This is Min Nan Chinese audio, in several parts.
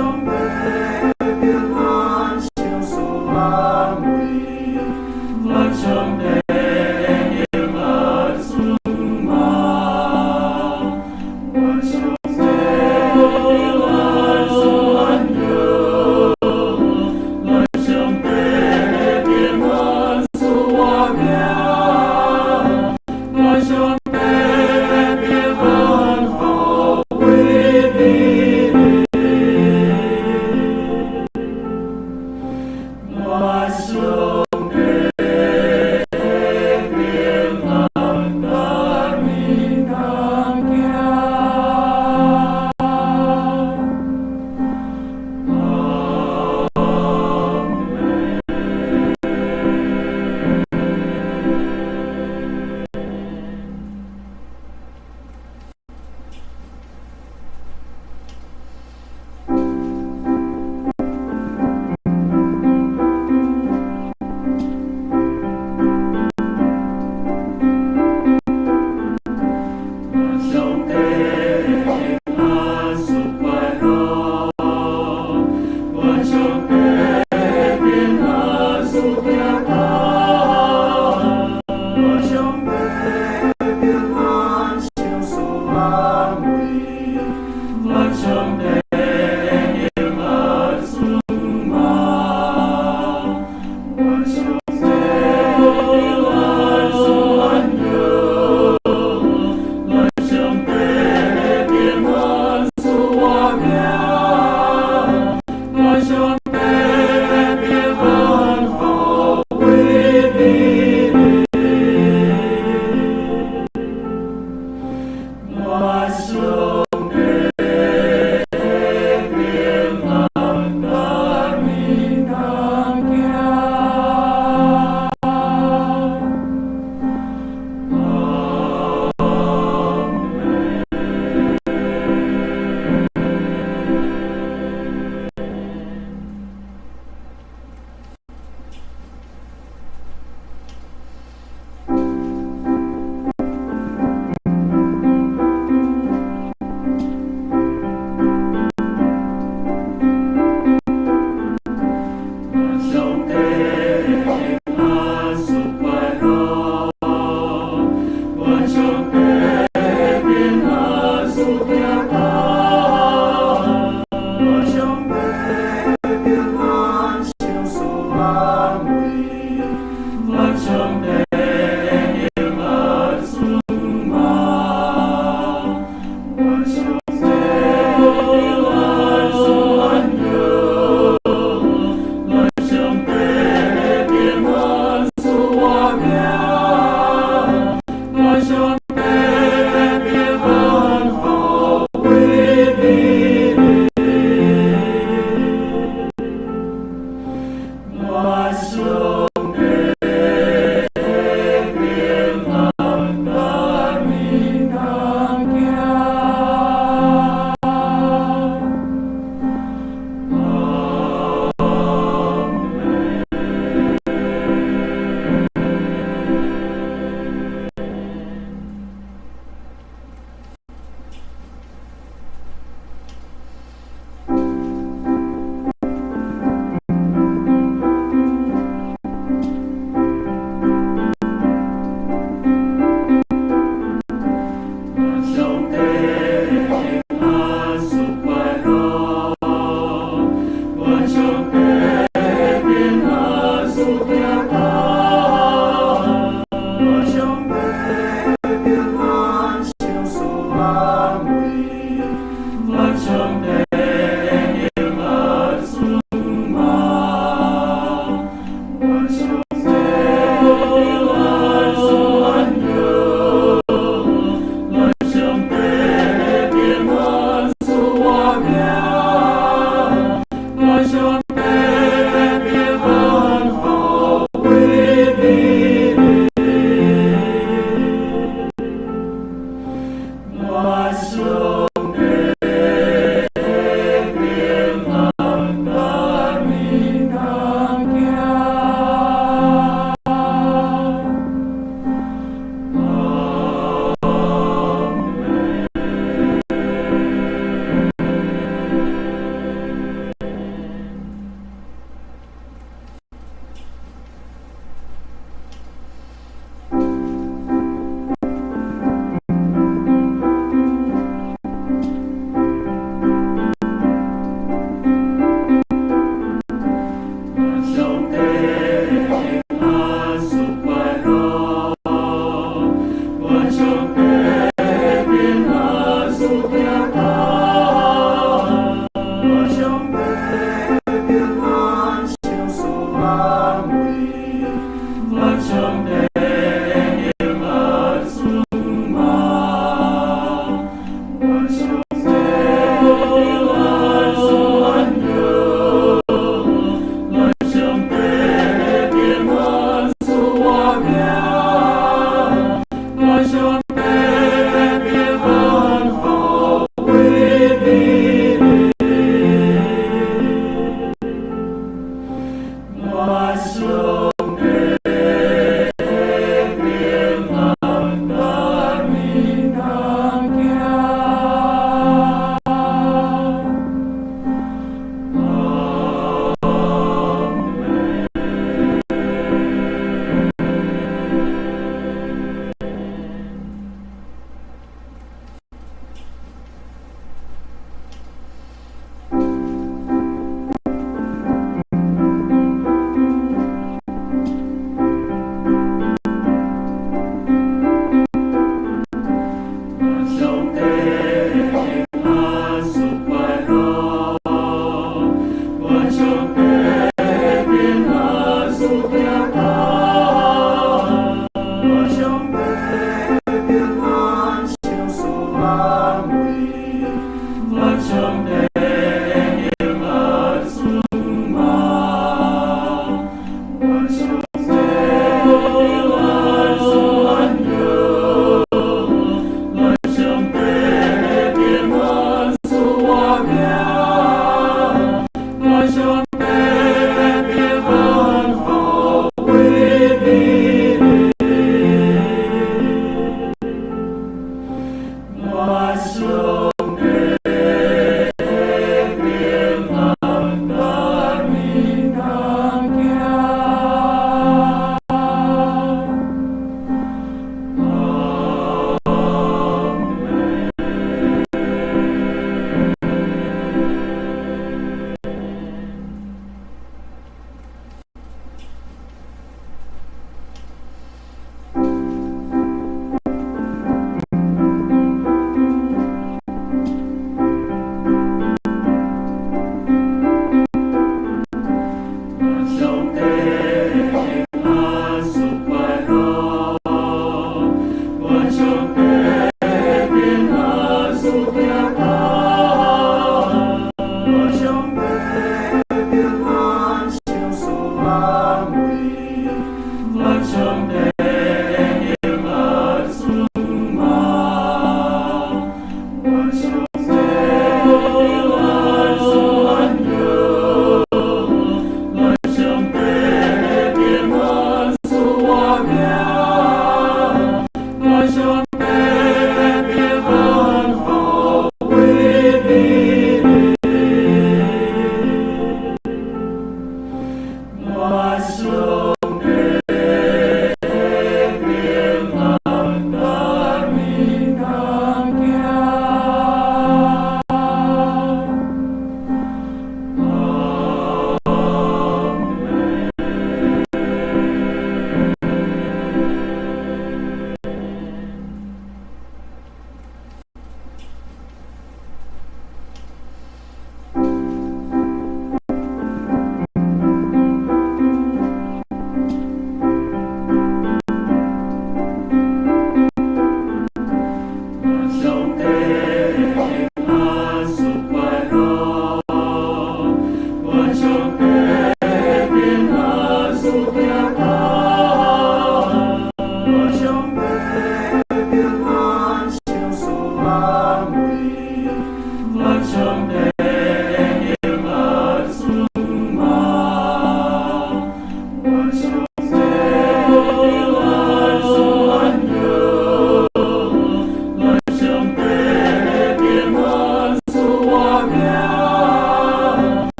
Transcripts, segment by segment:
上帝平安相思安慰，願上帝平安充滿，願上帝平安安樂，願上帝平安賜我命，願上帝平安予偉你。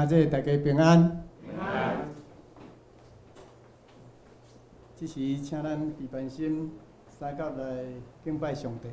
兄姊，大家平安。平安。這時，請咱備班心三甲來敬拜上帝。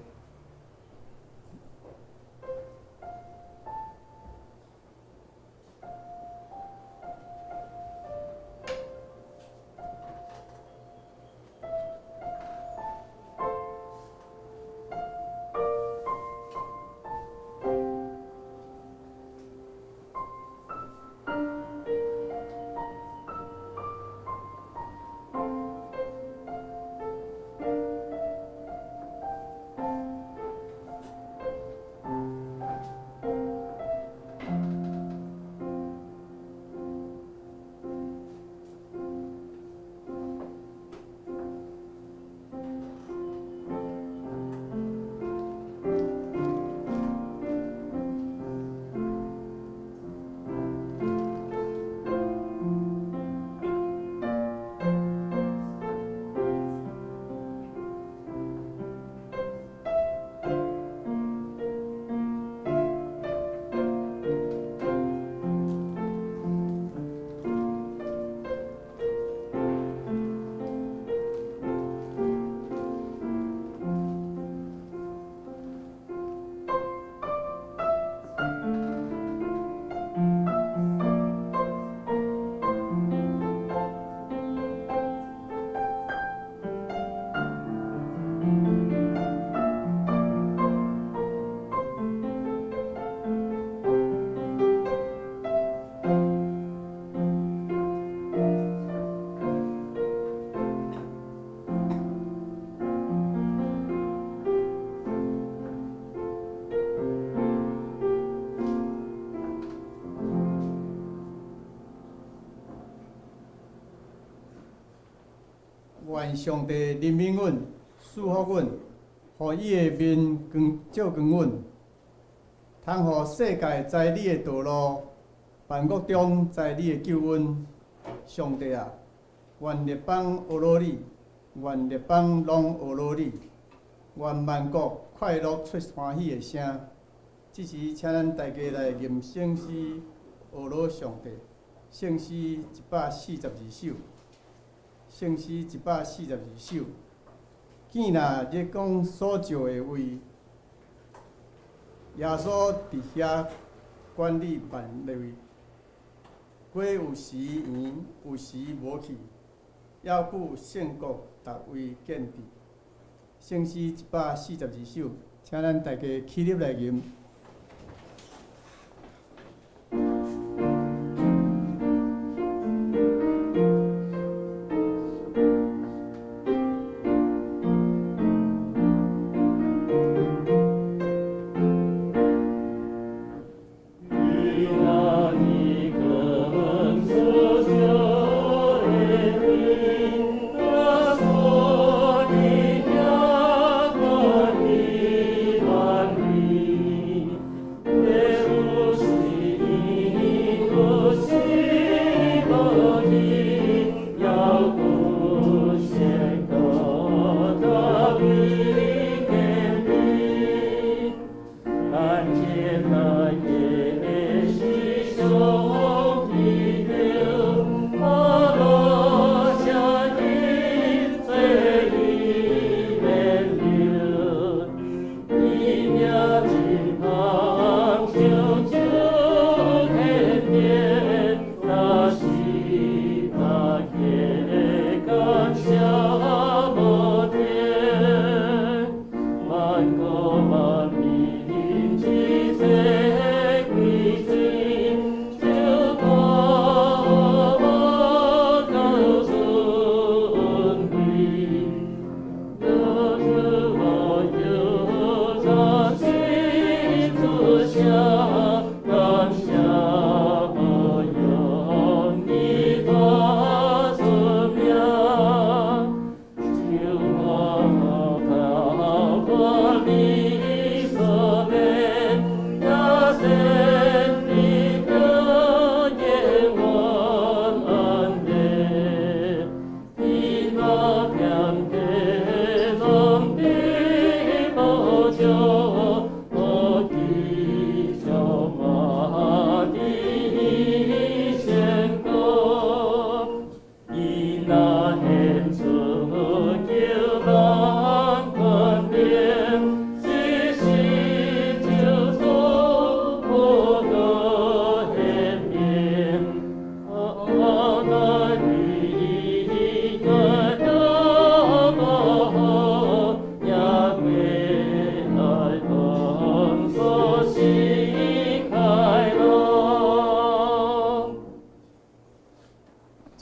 願上帝憐憫阮，賜福阮，予伊的面光照光阮，通予世界知你的道路，萬國中知你的救恩。上帝啊，願列邦呵咾你，願列邦攏呵咾你，願萬國快樂出歡喜的聲。這時，請咱大家來吟聖詩，呵咾上帝。聖詩142首。聖詩142首。見若日光所照的位，耶穌佇遐管理萬類，果有時圓，有時無去，猶久聖國逐位建置。聖詩142首，請咱大家起立來吟。見若日光所照的位，耶穌佇遐管理萬類，有時圓，有時無去，猶久聖國逐位建置。看見那耶是上帝的，阿羅聲音做伊勉勵，伊名真芳香出天殿，那是大家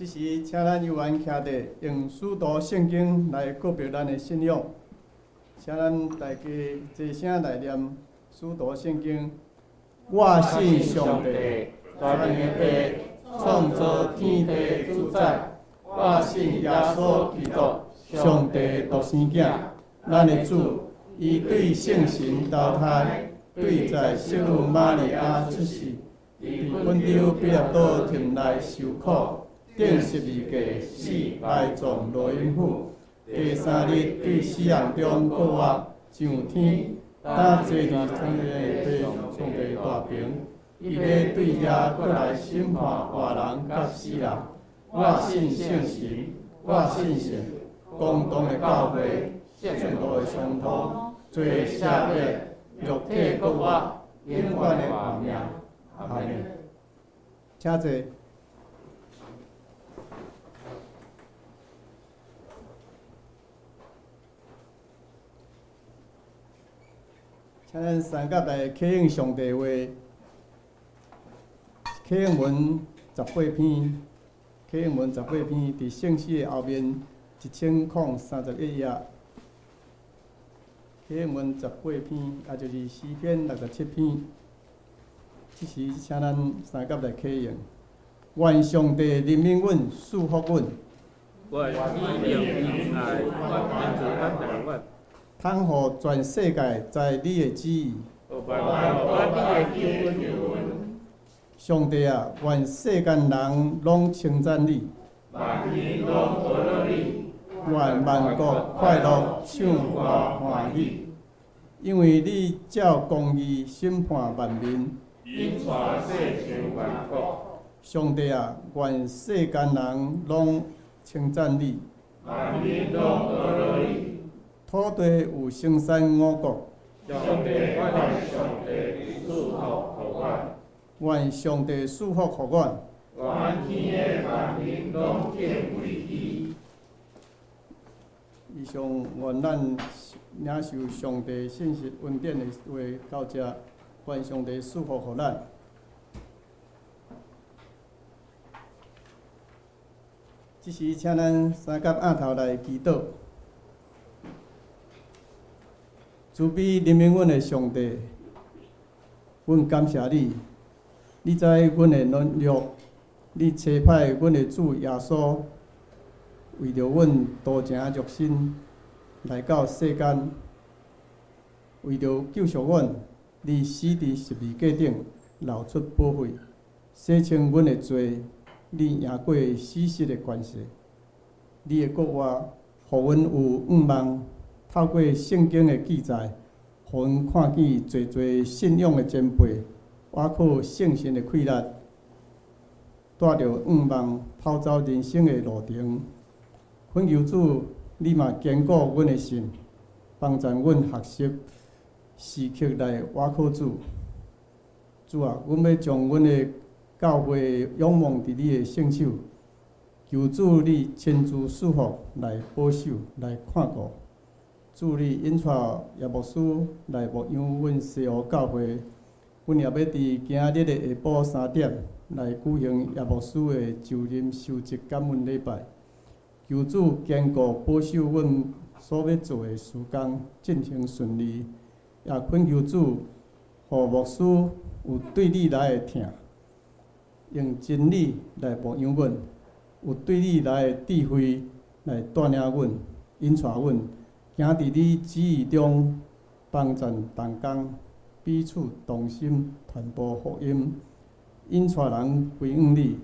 時，請咱有緣徛佇用使徒聖經來告白咱的信仰。請咱大家齊聲來念使徒聖經。我信上帝，全能的父，創造天地的主宰。我信耶穌基督，上帝獨生囝，咱的主。伊對聖神投胎，對在聖女瑪利亞出世，佇本丟彼拉多庭內受苦，釘十字架死，埋葬落陰府。第三日對死人中復活，上天，擔坐佇上帝大爿，伊欲對遐閣來審判活人佮死人。我信聖神，我信聖公同的教會，聖徒的相通，罪赦免，肉體復活，永遠的活命。阿們。請坐。請咱三甲來啟應上帝話，啟應文十八篇，啟應文十八篇，佇聖詩的後面1031頁。啟應文十八篇，也就是詩篇67篇。這時，請咱三甲來啟應，願上帝憐憫阮，賜福阮。願伊用伊愛恩慈款待阮。通予全世界知你的旨意。上帝啊，願世間人攏稱讚你。願萬國快樂，唱歌歡喜，因為你照公義審判萬民。上帝啊，願世間人攏稱讚你。土地有生產五穀。願上帝賜福予阮。以上，願咱領受上帝信實恩典的話到這，願上帝賜福予咱。這時，請咱三甲仰頭來祈禱。慈悲憐憫阮的上帝，阮感謝你，你知阮的軟弱，你差派阮的主耶穌，為著阮道成肉身來到世間，為著救贖阮，你死佇十字架頂，流出寶血，洗清阮的罪，你贏過死屍的權勢，你的國話，予阮有向望。透過聖經的記載，予阮看見濟濟信仰的前輩，倚靠聖神的氣力，帶著向望，跑走人生的路程。懇求主，你嘛堅固阮的心，幫助阮學習時刻來倚靠主。主啊，阮欲將阮的教會仰望佇你的聖手，求主你親自賜福來保守、來看顧。主你引帶葉牧師來牧養阮西湖教會，阮也欲佇今日的下晡3點來舉行葉牧師的就任就職感恩禮拜。求主堅固保守阮所欲做的事工進行順利，也懇求主，予牧師有對你來的疼，用真理來牧養阮，有對你來的智慧來帶領阮、引帶阮。行佇你旨意中，幫贊同工，彼此同心傳播福音，引帶人歸向你。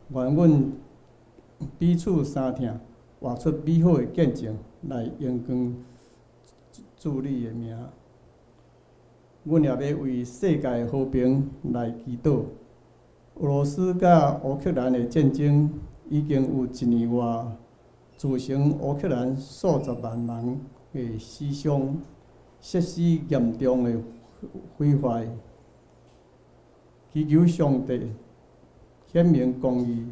願阮彼此相疼，活出美好的見證，來榮光主你的名。阮也欲為世界和平來祈禱。俄羅斯佮烏克蘭的戰爭已經有一年外。造成烏克蘭數十萬人的死傷，設施嚴重的毀壞。祈求上帝顯明公義，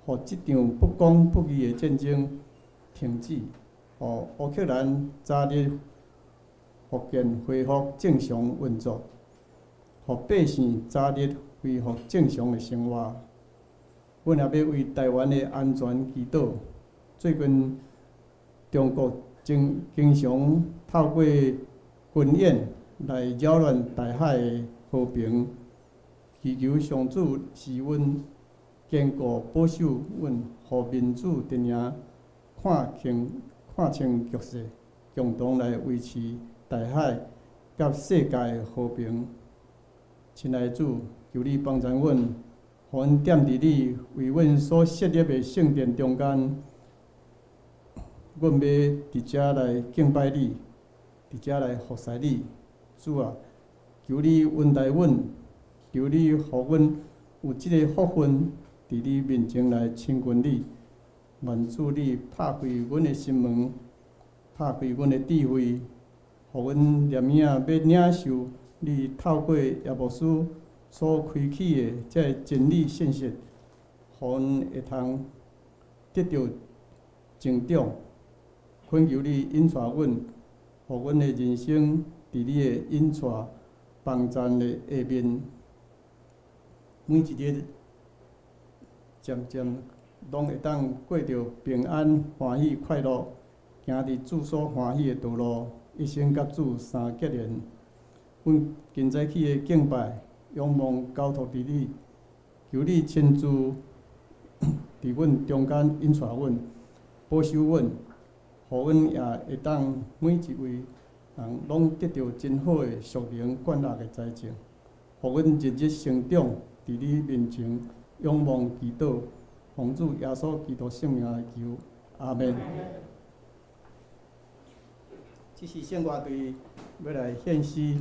予這場不公不義的戰爭停止，予烏克蘭早日復建恢復正常運作，予百姓早日恢復正常的生活。阮阮也欲為台灣的安全祈禱。最近中國經經常透過軍演來擾亂大海的和平，祈求上主賜阮堅固保守阮，予民主陣營看清看清局勢，共同來維持大海佮世界的和平。親愛的主，求你幫贊阮，予阮踮佇你為阮所設立的聖殿中間，阮欲佇遮來敬拜你，佇遮來服侍你。主啊，求你恩待阮，求你予阮有這个福分，佇你面前來親近你。願主你拍開阮的心門，拍開阮的智慧，予阮念影欲領受你透過葉牧師所開啟的這个真理信息，予阮會通得著成長。懇求你引帶阮，予阮的人生佇你的引帶幫贊的下面，每一日漸漸攏會當過著平安、歡喜、快樂，行佇主所歡喜的道路，一生佮主相結連。阮今早起的敬拜，仰望交託佇你，求你親自佇阮中間引帶阮、保守阮，予阮也會當每一位人攏得著真好的屬靈灌納的栽種，予阮日日成長，佇你面前仰望祈禱，奉主耶穌基督聖名來求，阿們。這是聖樂隊欲來獻詩。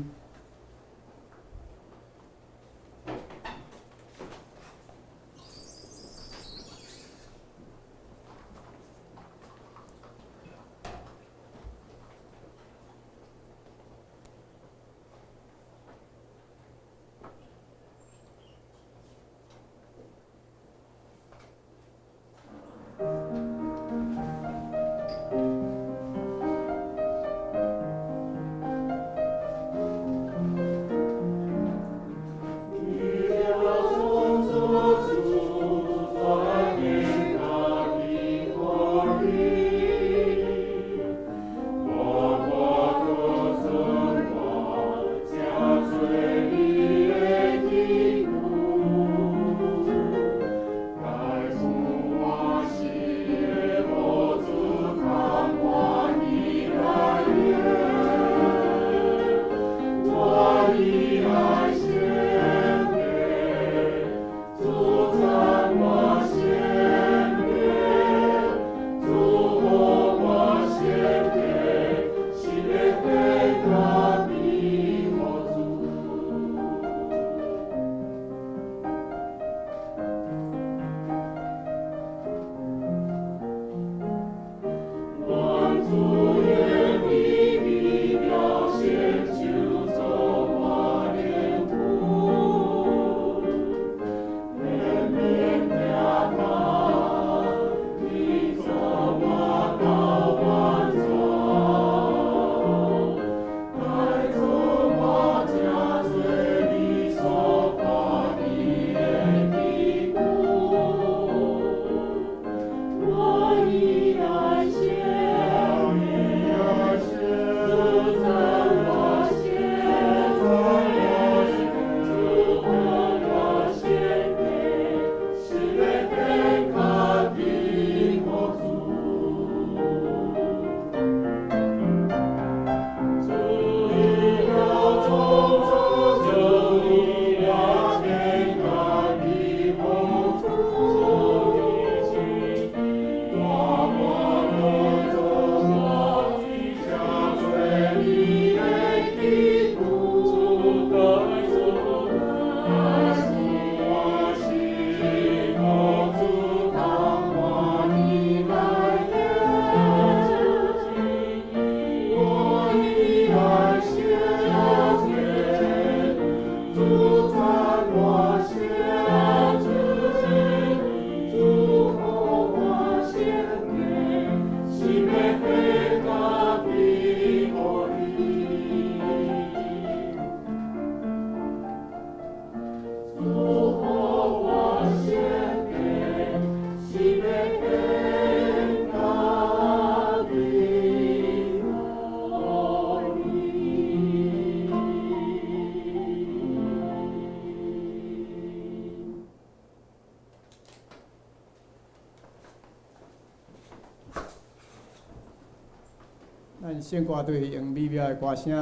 咱聖歌隊用美妙的歌聲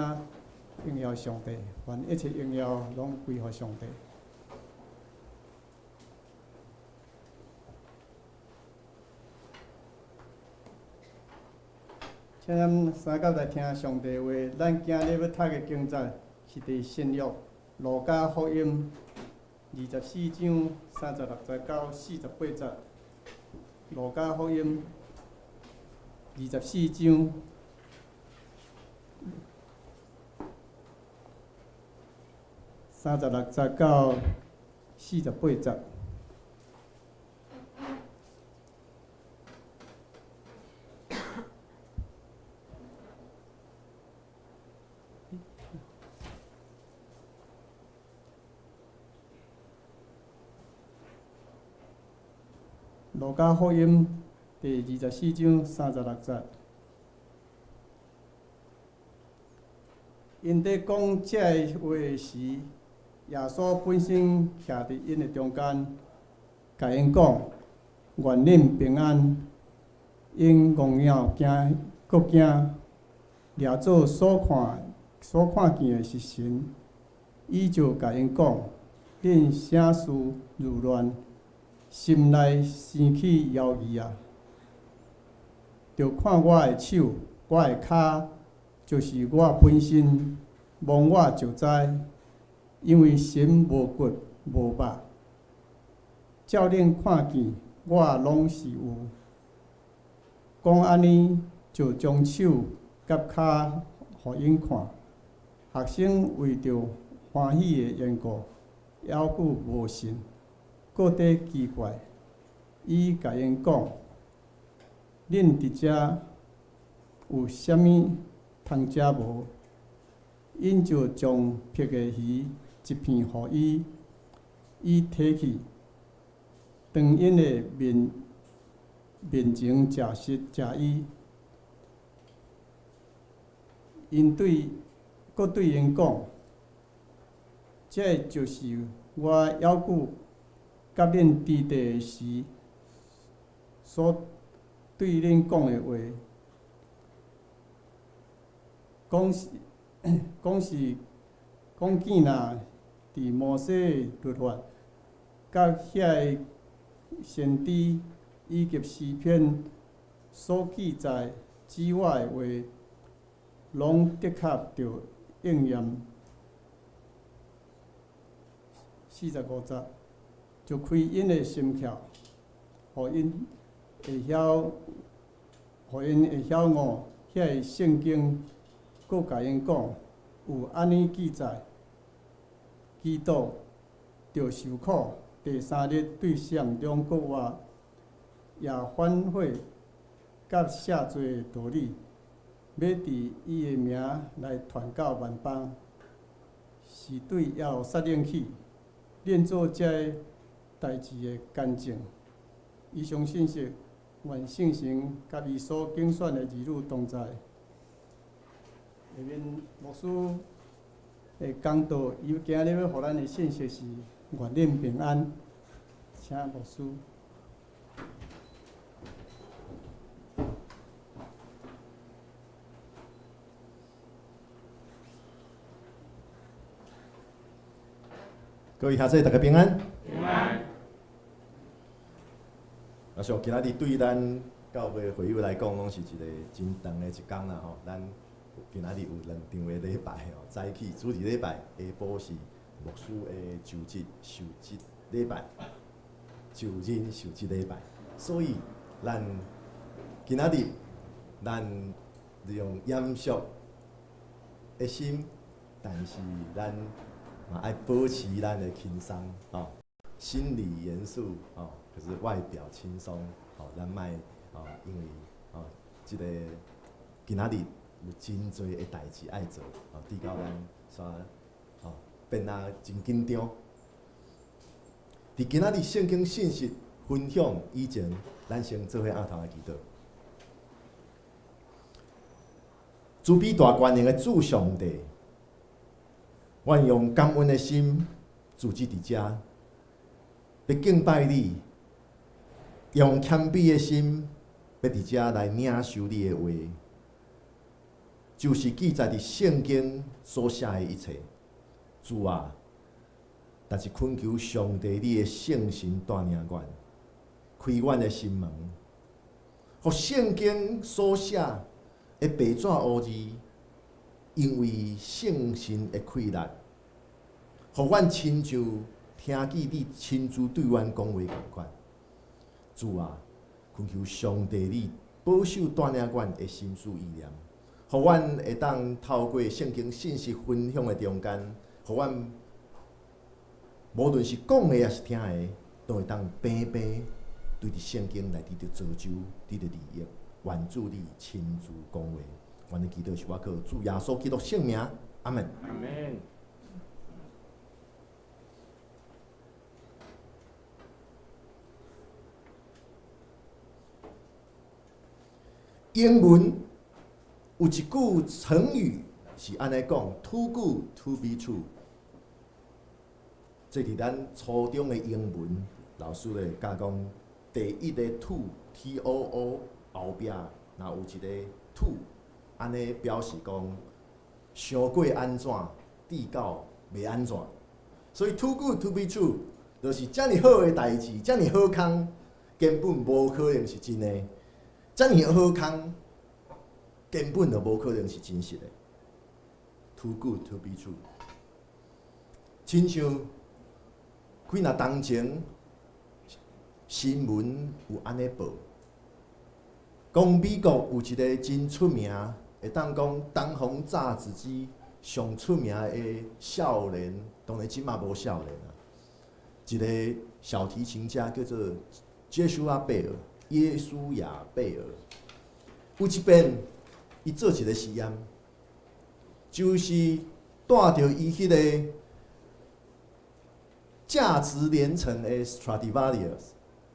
榮耀上帝，願一切榮耀攏歸予上帝。請咱三甲來聽上帝話。咱今日欲讀的經節是佇新約路加福音24章36節到48節。路加福音二十四章三十六節到四十八節。路加福音第二十四章三十六節，𪜶佇講這个話時，耶穌本身徛佇𪜶的中間，共𪜶講：願恁平安。𪜶戇了驚，閣驚，掠做所看見的是神。伊就共𪜶講：恁啥事豫亂？心內生起猶疑啊！著看我的手，我的跤，就是我本身，摸我就知。因為神無骨無肉，照恁看見，我攏是有。講按呢，就將手佮跤予𪜶看。學生為著歡喜的緣故，猶閣無信，閣佇奇怪。伊共𪜶講：恁佇遮有啥物通食無？𪜶就將煸的魚一片予伊，伊提去，當𪜶的面前食食食伊。閣對𪜶講：這就是我猶閣佮恁佇地時所對恁講的話。講是講是講見若佇摩西的律法，佮遐个先知以及詩篇所記載指我的話，攏的確著應驗。45節，就開𪜶的心竅，予𪜶會曉悟遐个聖經，閣共𪜶講，有按呢記載：基督著受苦，第三日對死人中復活，也反悔佮赦罪的道理，欲佇伊的名來傳到萬邦，是對耶路撒冷起。恁做這个代誌的見證。以上信息，願聖神佮伊所揀選的兒女同在。下面牧師的講道，伊今日欲予咱的信息是願恁平安，請牧師。各位兄弟，大家平安。平安。啊，像今仔日對咱教會會友來講，攏是一個真長的一工啦吼。咱今仔日有兩場的禮拜吼，早起主日禮拜，下晡是牧師的就職受職禮拜，就任受職禮拜。所以，咱今仔日咱利用嚴肅的心，但是咱嘛愛保持咱的輕鬆，吼，心裡嚴肅，吼，可是外表輕鬆，吼，咱莫，吼，因為，吼，這個今仔日有真濟的代誌愛做，吼，致到咱煞，吼，變啊真緊張。佇今仔日聖經信息分享以前，咱先做伙徹頭來祈禱。慈悲大權能的主上帝，阮用感恩的心，聚集佇遮，欲敬拜你；用謙卑的心，欲佇遮來領受你的話。就是記載佇聖經所寫的一切。主啊，但是懇求上帝你的聖神帶領阮，開阮的心門，予聖經所寫的白紙烏字，因為聖神的氣力，予阮親像聽見你親自對阮講話仝款。主啊，懇求上帝你保守帶領阮的心思意念，予阮會當透過聖經信息分享的中間，予阮無論是講的抑是聽的，都會當平平對佇聖經內底得造就，得著利益。願主你親自講話，阮的祈禱是倚靠主耶穌基督聖名，阿門。阿門。英文有一句成語是按呢講：too good to be true。這佇咱初中的英文老師咧教講，第一个 too T O O 後壁若有一个 too，按呢表示講傷過按怎，至到袂按怎。所以 too good to be true 就是遮爾好的代誌，遮爾好康，根本無可能是真的。遮爾好康，根本就無可能是真實的。Too good to be true。親像幾若當前新聞有按呢報，講美國有一个真出名，會當講當紅炸子雞上出名的少年，當然這馬無少年啊，一个小提琴家叫做 Joshua 貝爾。耶書亞貝爾有一遍，伊做一个實驗，就是帶著伊彼個價值連城的 Stradivarius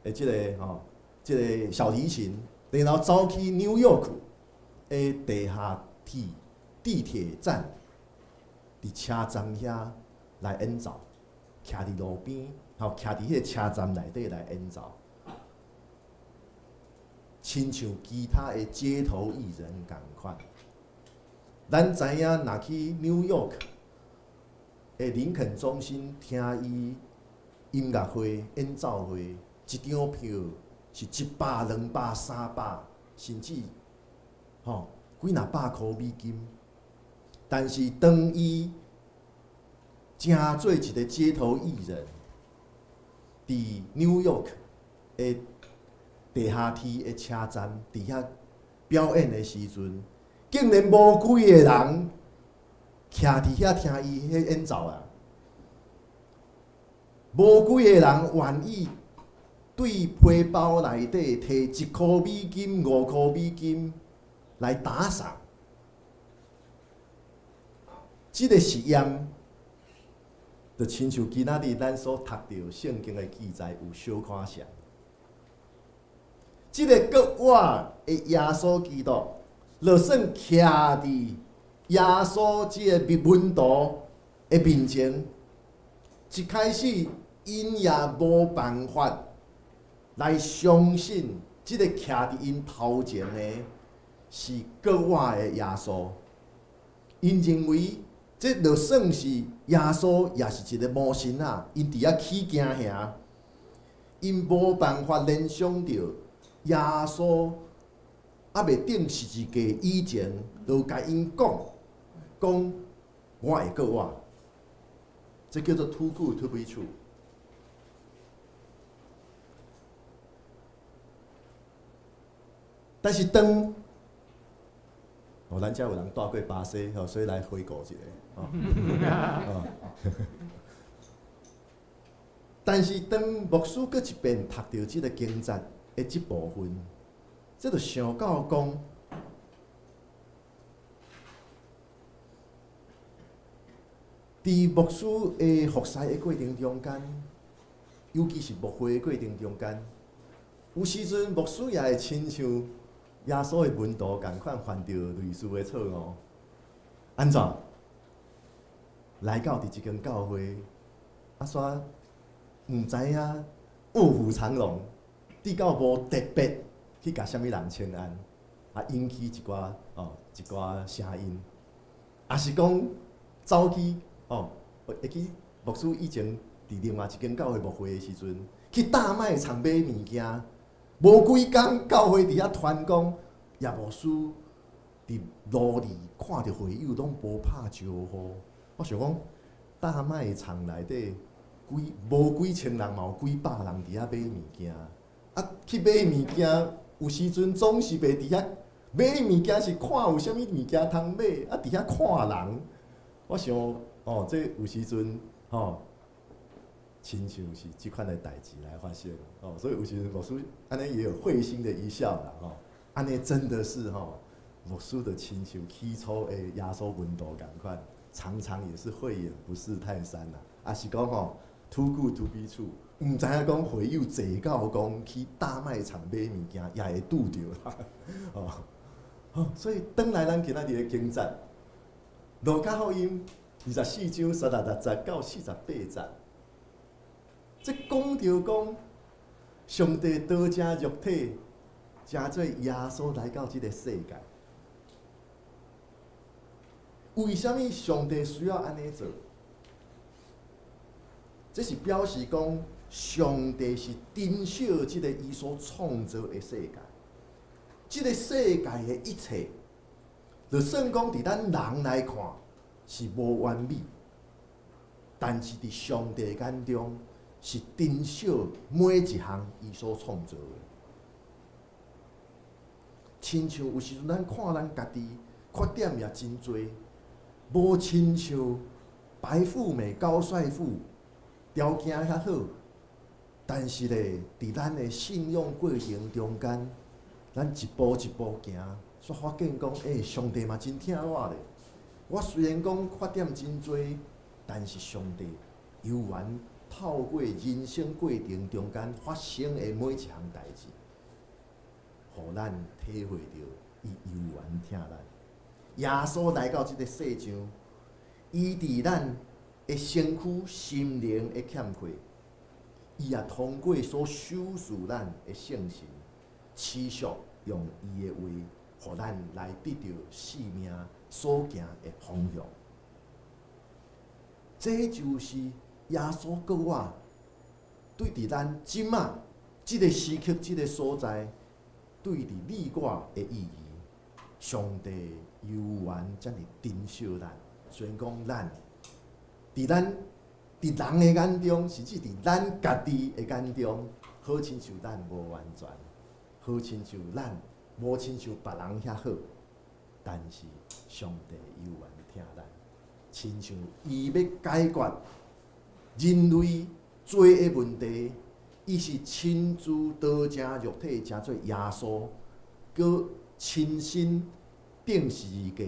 的這个吼，這个小提琴，然後走去紐約的地下鐵地鐵站，佇車站遐來演奏，徛佇路邊，吼，徛佇彼個車站內底來演奏。親像其他的街頭藝人仝款，咱知影，若去紐約的林肯中心聽伊音樂會、演奏會，一張票是100、200、300，甚至吼幾若百箍美金。但是當伊成做一个街頭藝人，佇紐約的地下鐵的車站，佇遐表演的時陣，竟然無幾个人徛佇遐聽伊彼演奏啊！無幾个人願意對皮包內底提1箍美金、5箍美金來打賞。這个實驗，就親像今仔日咱所讀著聖經的記載有小可像。這个閣活的耶穌基督，就算徛佇耶穌這个門徒的面前，一開始𪜶也無辦法來相信，這个徛佇𪜶頭前的是閣活的耶穌。𪜶認為這就算是耶穌，也是一个魔神仔，𪜶佇遐起驚嚇，𪜶無辦法聯想著耶穌猶未釘十字架以前，就共𪜶講講我會閣活，這叫做 too good to be true。但是當哦，咱遮有人蹛過巴西，吼，所以來回顧一下，吼。但是當牧師閣一遍讀著這个經節的這部分，這就想到講，佇牧師的服侍的過程中間，尤其是牧會的過程中間，有時陣牧師也會親像耶穌的門徒仝款犯著類似的錯誤。按怎？來到佇這間教會，啊，煞毋知影臥虎藏龍，至到無特別去共啥物人請安。啊引起一寡聲音，抑是講走去哦，會記牧師以前佇另外一間教會牧會的時陣，去大賣場買物件，無幾工教會佇遐傳講，葉牧師佇路裡看著會友攏無拍招呼。我想講，大賣場內底幾無幾千人，嘛有幾百人佇遐買物件。啊，去買物件，有時陣總是袂佇遐買物件，是看有啥物物件通買，啊，佇遐看人。我想，哦，這有時陣，吼，親像是這款的代誌來發生，哦，所以有時陣牧師按呢也有會心的一笑啦，吼，按呢真的是吼，牧師的親像起初的耶穌門徒仝款，常常也是慧眼不識泰山啦，抑是講吼，too good to be true，毋知影講會友坐到講去大賣場買物件，也會拄著啦，哦，好，所以轉來咱今仔日的經節，路加福音24章36節到48節，這講著講上帝道成肉體，成做耶穌來到這个世界。為啥物上帝需要按呢做？這是表示講，上帝是珍惜這个伊所創造的世界，這个世界的一切，就算講佇咱人來看是無完美，但是佇上帝眼中是珍惜每一項伊所創造的。親像有時陣咱看咱家己缺點也真濟，無親像白富美高帥富，條件較好，但是咧，佇咱的信仰過程中間，咱一步一步行，煞發現講，欸，上帝嘛真疼我咧。我雖然講缺點真濟，但是上帝猶原透過人生過程中間發生的每一項代誌，予咱體會著伊猶原疼咱。耶穌來到這个世上，醫治咱的身軀、心靈的欠缺，伊也通過所賞賜咱的聖神，持續用伊的話，予咱來得著生命所行的方向。這就是耶穌閣我對佇咱這馬這个時刻、這个所在，對佇你我的意義。上帝猶原遮爾珍惜咱，雖然講咱佇咱佇人的眼中，甚至佇咱家己的眼中，好親像咱無完全，好親像咱無親像別人遐好，但是上帝猶原疼咱，親像伊欲解決人類罪的問題，伊是親自道成肉體，成做耶穌，閣親身釘十字架，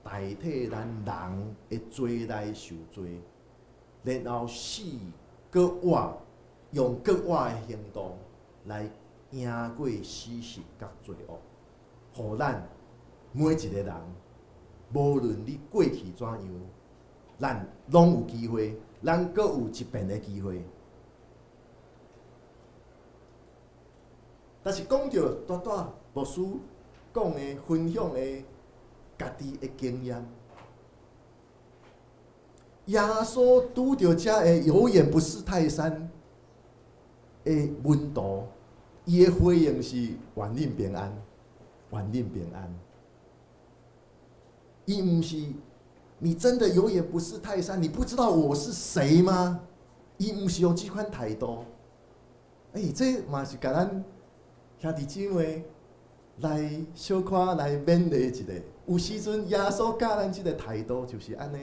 代替咱人的罪來受罪，然後死閣活，用閣活的行動來贏過死神佮罪惡，予咱每一个人，無論你過去怎樣，咱攏有機會，咱閣有一遍的機會。但是講著拄拄牧師講的、分享的家己的經驗，耶穌拄著遮个有眼不識泰山的門徒，伊的回應是願恁平安，願恁平安。伊毋是你真的有眼不識泰山，你不知道我是誰嗎？伊毋是用這款態度。欸，這嘛是共咱兄弟姊妹來小可來勉勵一下。有時陣耶穌教咱這个態度就是按呢。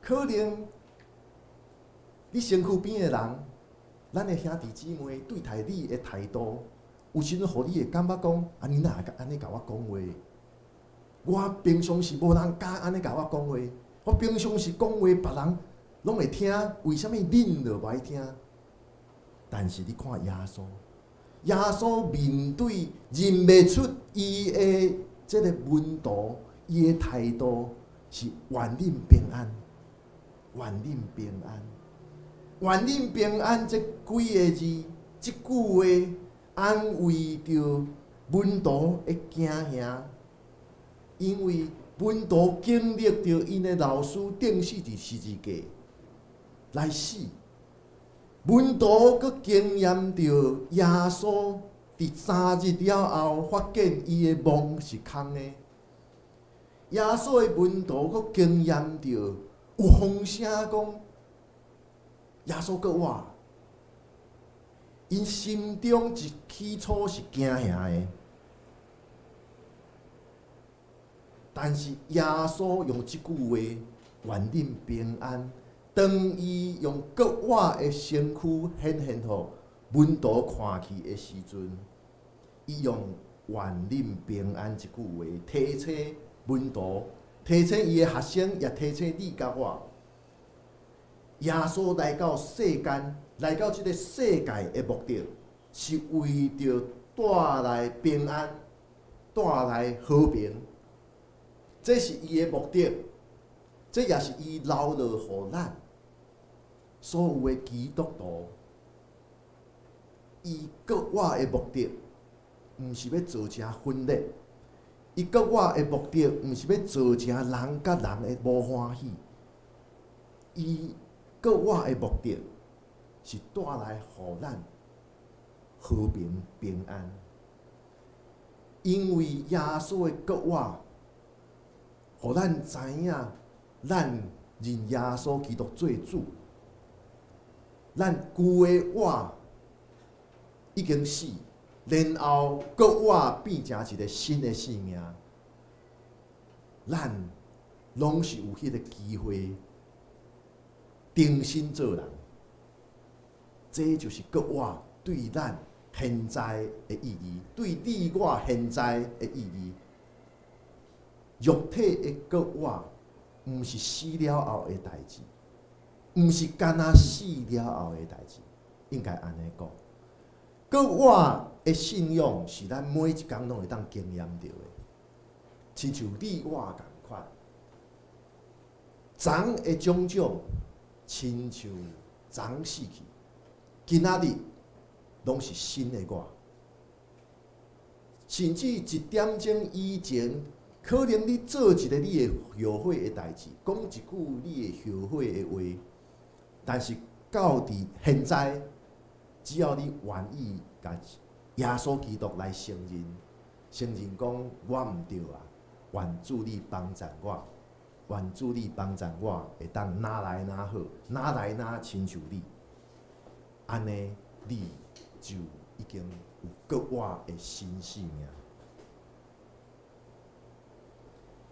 可能你身軀邊的人，咱的兄弟姊妹對待你的態度，有時陣予你會感覺講，啊，你哪會按呢共我講話？我平常時無人敢按呢共我講話，我平常時講話別人攏會聽，為啥物恁就無愛聽？但是你看耶穌，耶穌面對認袂出伊的這个門徒，伊的態度是願恁平安，願恁平安，願恁平安。這幾个字，這句話安慰著門徒會驚嚇，因為門徒經歷著𪜶的老師釘死佇十字架來死，門徒閣經驗著耶穌佇3日了後發現伊的墓是空的。耶穌的門徒閣經驗著有風聲講耶穌閣活，𪜶心中一起初是驚嚇的，但是耶穌用這句話願恁平安。當伊用閣活的身軀顯現予門徒看去的時陣，伊用願恁平安這句話提醒門徒，提醒伊的學生，也提醒你佮我。耶穌來到世間，來到這个世界的目的，是為著帶來平安，帶來和平。這是伊的目的，這也是伊留落予咱所有的基督徒。伊閣活的目的，毋是欲造成分裂；伊閣活的目的，毋是欲造成人佮人的無歡喜。伊閣活的目的，是帶來予咱和平平安。因為耶穌的復活，予咱知影，咱認耶穌基督做主，咱舊的我已經死，然後閣活變成一个新的生命。咱攏是有彼个機會重新做人，這就是閣活對咱現在的意義，對你我現在的意義。肉體的閣活，毋是死了後的代誌，毋是干焦死了後的代誌，應該按呢講。閣活的信仰是咱每一工攏會當經驗著的，親像你我仝款，昨的種種，親像昨死去，今仔日攏是新的我。甚至一點鐘以前，可能你做一个你會後悔的代誌，講一句你會後悔的話，但是到佇現在，只要你願意共耶穌基督來承認，承認講我毋對啊，願主你幫贊我，願主你幫贊我，會當愈來愈好，愈來愈親像你，按呢你就已經有閣活的新生命。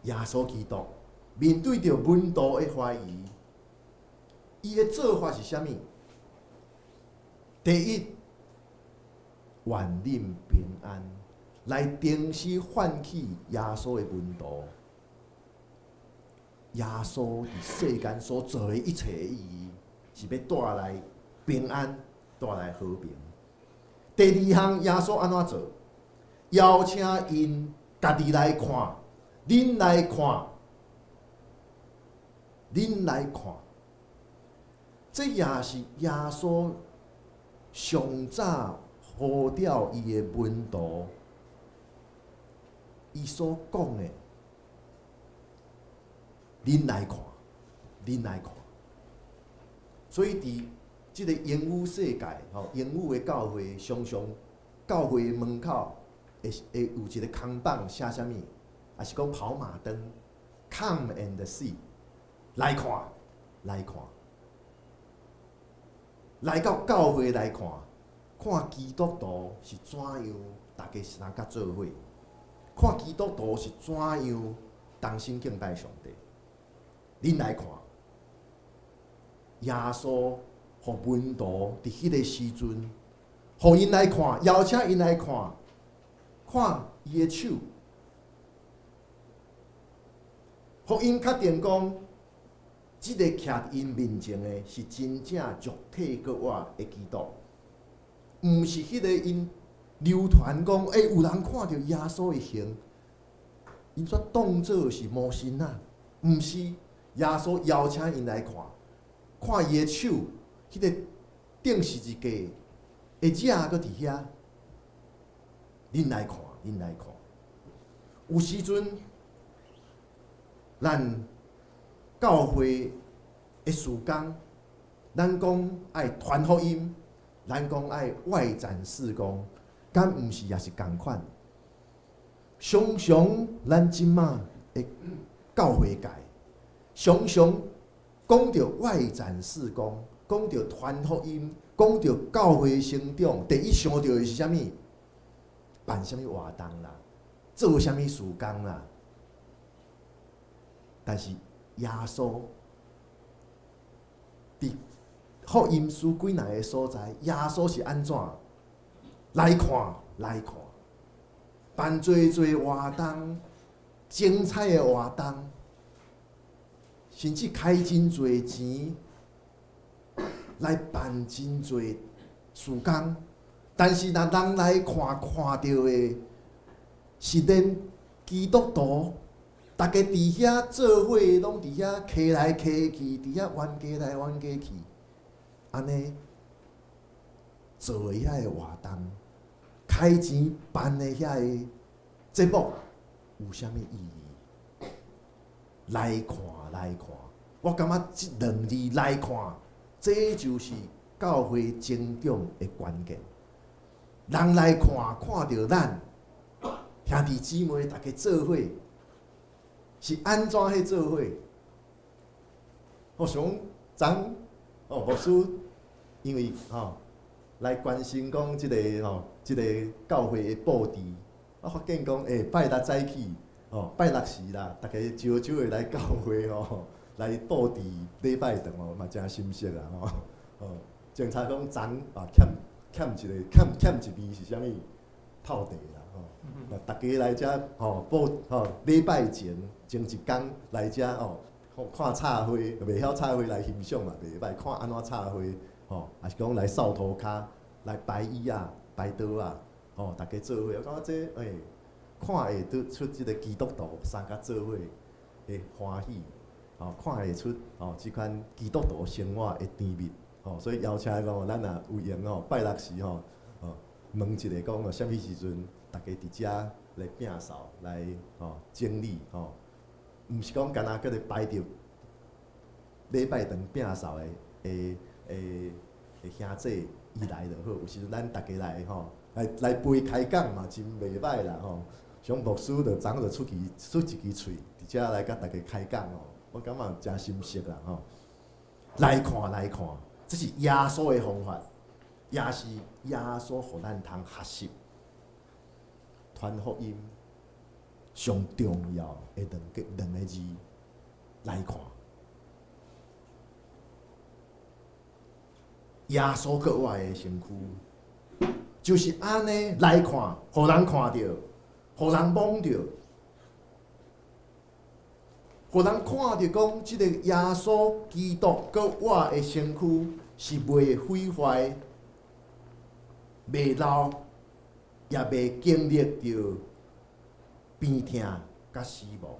耶穌基督面對著門徒的懷疑，伊的做法是啥物？第一，願恁平安，來重新喚起耶穌的門徒。耶穌佇世間所做的一切的意義，是欲帶來平安，帶來和平。第二項，耶穌按怎做？邀請𪜶家己來看，恁來看，恁來看。這也是耶穌上早呼召伊的門徒，伊所講的，恁來看，恁來看。所以佇這个英語世界，吼，英語的教會，常常教會門口會會有一个看板寫啥物，抑是講跑馬燈，Come and see，來看，來看，來到教會來看，看基督徒是怎樣，大家相佮做伙，看基督徒是怎樣同心敬拜上帝。恁來看，耶穌予門徒佇彼个時陣，予𪜶來看，邀請𪜶來看，看伊的手，予𪜶確定講，這个徛佇𪜶面前的是真正肉體閣活的基督，毋是彼个𪜶流傳講，欸，有人看著耶穌的形，𪜶煞當做是魔神仔，毋是。耶穌邀請𪜶來看，看伊的手，彼个釘十字架的跡閣佇遐，恁來看，恁恁來看。有時陣，咱教會的事工，咱講愛傳福音，咱講愛外展事工，敢毋是也是仝款？常常咱這馬的教會界，常常講著外展事工，講著傳福音，講著教會成長，第一想著的是啥物？辦啥物活動啦，做啥物事工啦？但是耶穌佇福音書幾若个所在，耶穌是按怎？來看，來看，辦濟濟活動，精彩的活動，甚至開真濟錢來辦真濟事工，但是若人來看，看著的是恁基督徒，逐家佇遐做伙，攏佇遐騎來騎去，佇遐冤家來冤家去，按呢做的遐个活動，開錢辦的遐个節目，有啥物意義？來看，來看，我感覺這兩字來看，這就是教會成長的關鍵。人來看，看著咱兄弟姊妹逐家做伙，是按怎彼做伙？我想昨哦，牧師因為吼來關心講這个吼，這个教會的布置，我發現講，欸，拜六早起，哦，拜六時啦，逐家少少會來教會吼，來布置禮拜堂哦，嘛誠心適啦吼。哦，檢查講昨啊欠欠一个欠欠一邊是啥物？透地啦吼。逐家來遮吼布吼禮拜前前一工來遮吼，看插花，袂曉插花來欣賞嘛，袂歹，看按怎插花吼，抑是講來掃塗跤，來擺椅仔、擺桌仔，吼，逐家做伙，我感覺這欸，看會得出這个基督徒相佮做伙的歡喜，吼，看會出吼這款基督徒生活的甜蜜，吼，所以邀請講，咱若有閒吼，拜六時吼，吼，問一下講哦，啥物時陣，逐家佇遮來摒掃，來吼整理吼，毋是講干焦閣咧擺著禮拜堂摒掃的的的的兄弟伊來就好，有時陣咱逐家來吼，來來陪開講嘛，真袂歹啦吼。像牧師就昨就出去出一支喙，佇遮來佮逐家開講吼，我感覺誠心適啦吼。來看來看，這是耶穌的方法，也是耶穌予咱通學習傳福音上重要的兩個兩个字來看。耶穌閣活的身軀，就是按呢來看，予人看著，予人摸著，予人看著講，這个耶穌基督閣活的身軀是袂毀壞、袂老，也袂經歷著病痛佮死亡。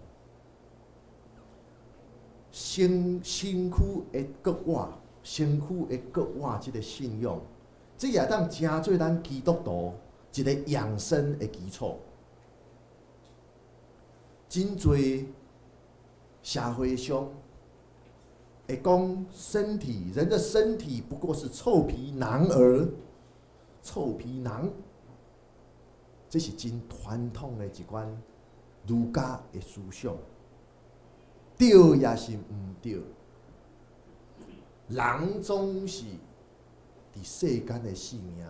身身軀會閣活，身軀會閣活，這个信仰，這也當成做咱基督徒一个養生的基礎。真濟社會上會講身體，人的身體不過是臭皮囊兒，臭皮囊，這是真傳統的一款儒家的思想，對抑是毋對？人總是佇世間的性命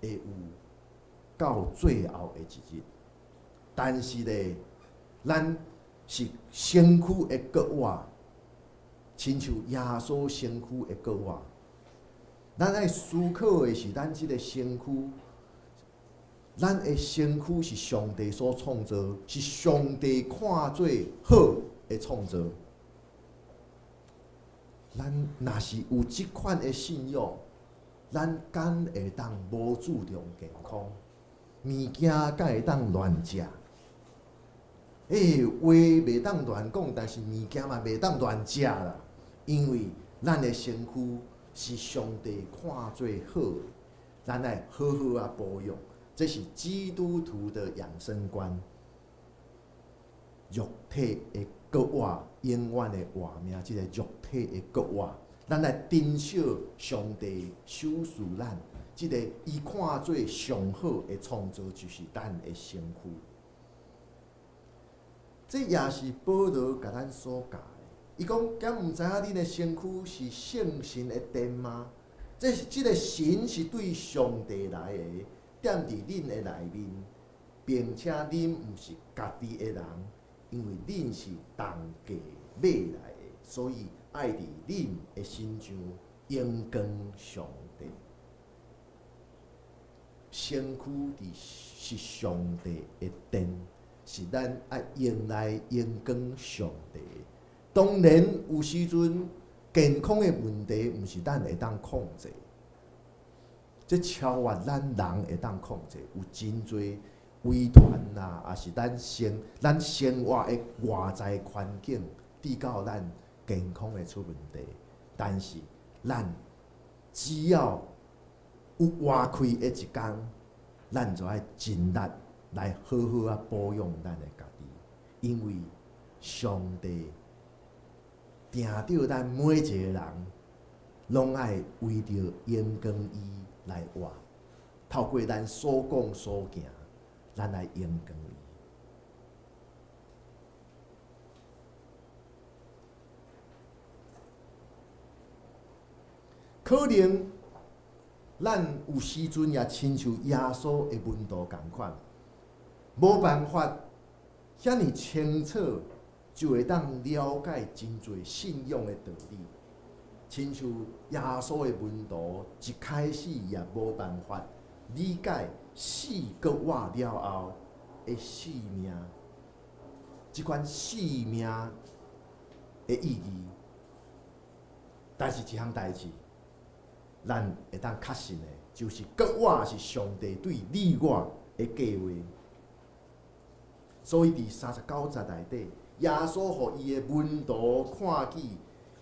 會有到最後的一日，但是咧，咱是身軀會閣活，親像耶穌身軀會閣活。咱愛思考的是，咱這个身軀，咱的身軀是上帝所創造，是上帝看做好的創造。咱若是有這款的信仰，咱敢會當無注重健康？物件敢會當亂食？欸，話袂當亂講，但是物件嘛袂當亂食啦。因為咱的身軀是上帝看做好的，咱愛好好仔保養，這是基督徒的養生觀。肉體的過活，永遠的活命，這個肉體的過活，咱來珍惜上帝賞賜咱，這個伊看做上好的創造，就是咱的身軀。這也是保羅共咱所教的。伊講，敢毋知影恁的身軀是聖神的殿嗎？這是這個神是對上帝來的，踮佇恁的內面，並且恁毋是家己的人，因為恁是重價買來的，所以愛佇恁的身上榮光上帝。身軀佇是上帝的殿，是咱愛用來榮光上帝的。當然有時陣健康的問題，毋是咱會當控制，這超越咱人會當控制。有真濟遺傳啦，抑是咱生活的外在環境，致到咱健康會出問題。但是咱只要有活氣的一工，咱就愛盡力來好好仔保養咱的家己，因為上帝定著咱每一個人，攏愛為著榮光伊來活，透過咱所講所行，咱來榮光伊。可能咱有時陣也親像耶穌的門徒仝款，無辦法遐爾清楚就會當了解真濟信仰的道理。親像耶穌的門徒一開始也無辦法理解死閣活了後的生命，這款生命的意義。但是一項代誌，咱會當確信的，就是閣活是上帝對你我的計劃。所以佇39節內底，耶穌予伊的門徒看見，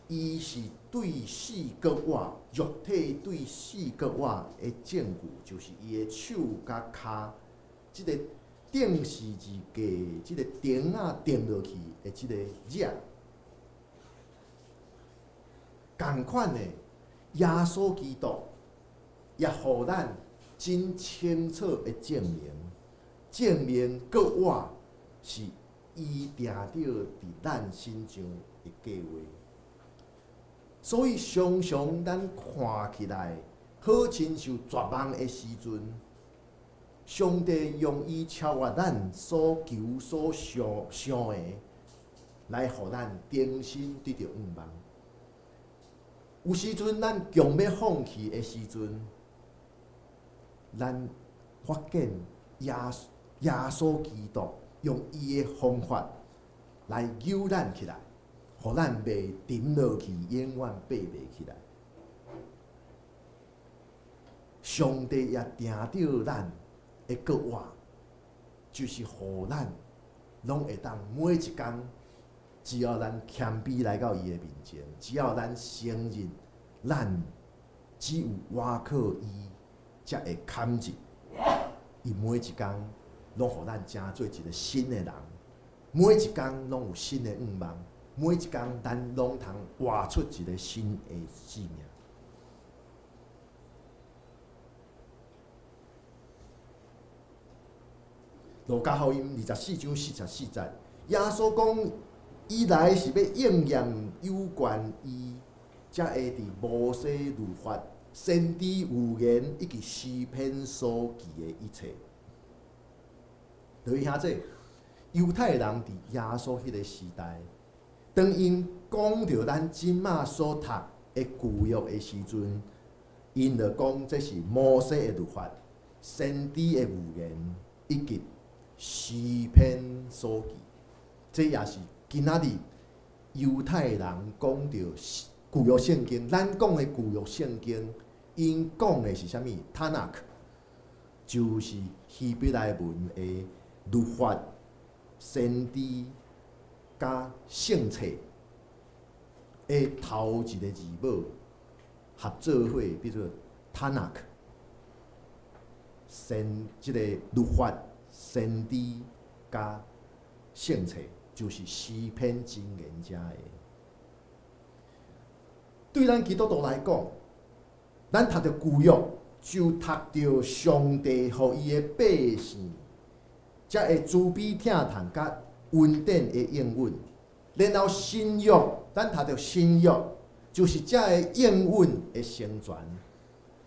伊是對死閣活，肉體對死閣活的證據，就是伊的手佮跤，這個釘十字架，這個釘仔釘落去的這個跡。仝款的，耶穌基督也予咱真清楚的證明，證明閣活是伊定著佇咱身上的計劃。所以常常咱看起來好親像絕望的時陣，上帝用伊超越咱所求所想想的，來予咱重新得著向望。有時陣咱強欲放棄的時陣，咱發現耶穌基督用伊的方法來揪咱起來，予咱袂沉落去，永遠爬袂起來。上帝也定著咱的閣活，就是予咱攏會當每一工，只要咱謙卑來到伊的面前，只要咱承認，咱只有倚靠伊，才會堪入。伊每一工攏予咱成做一個新的人，每一工攏有新的願望，每一工咱攏通活出一個新的生命。路加福音24章44節，耶穌講：伊來是欲應驗有關伊，才會佇摩西律法、先知預言以及詩篇所記的一切。對兄弟，猶太人佇耶穌彼個時代，當𪜶講著咱這馬所讀的舊約的時陣，𪜶就講這是摩西的律法、先知的預言以及詩篇所記。這也是今仔日猶太人講著舊約聖經，咱講的舊約聖經，𪜶講的是啥物？塔納克，就是希伯來文的律法、先知佮聖冊的頭一個字母合做伙，變做塔納克。先這个律法、先知佮聖冊，就是詩篇箴言遮的。對咱基督徒來講，咱讀著舊約，就讀著上帝予伊的百姓，才會慈悲疼痛佮恩典的應允。然後新約，咱讀著新約，就是這个應允的成全，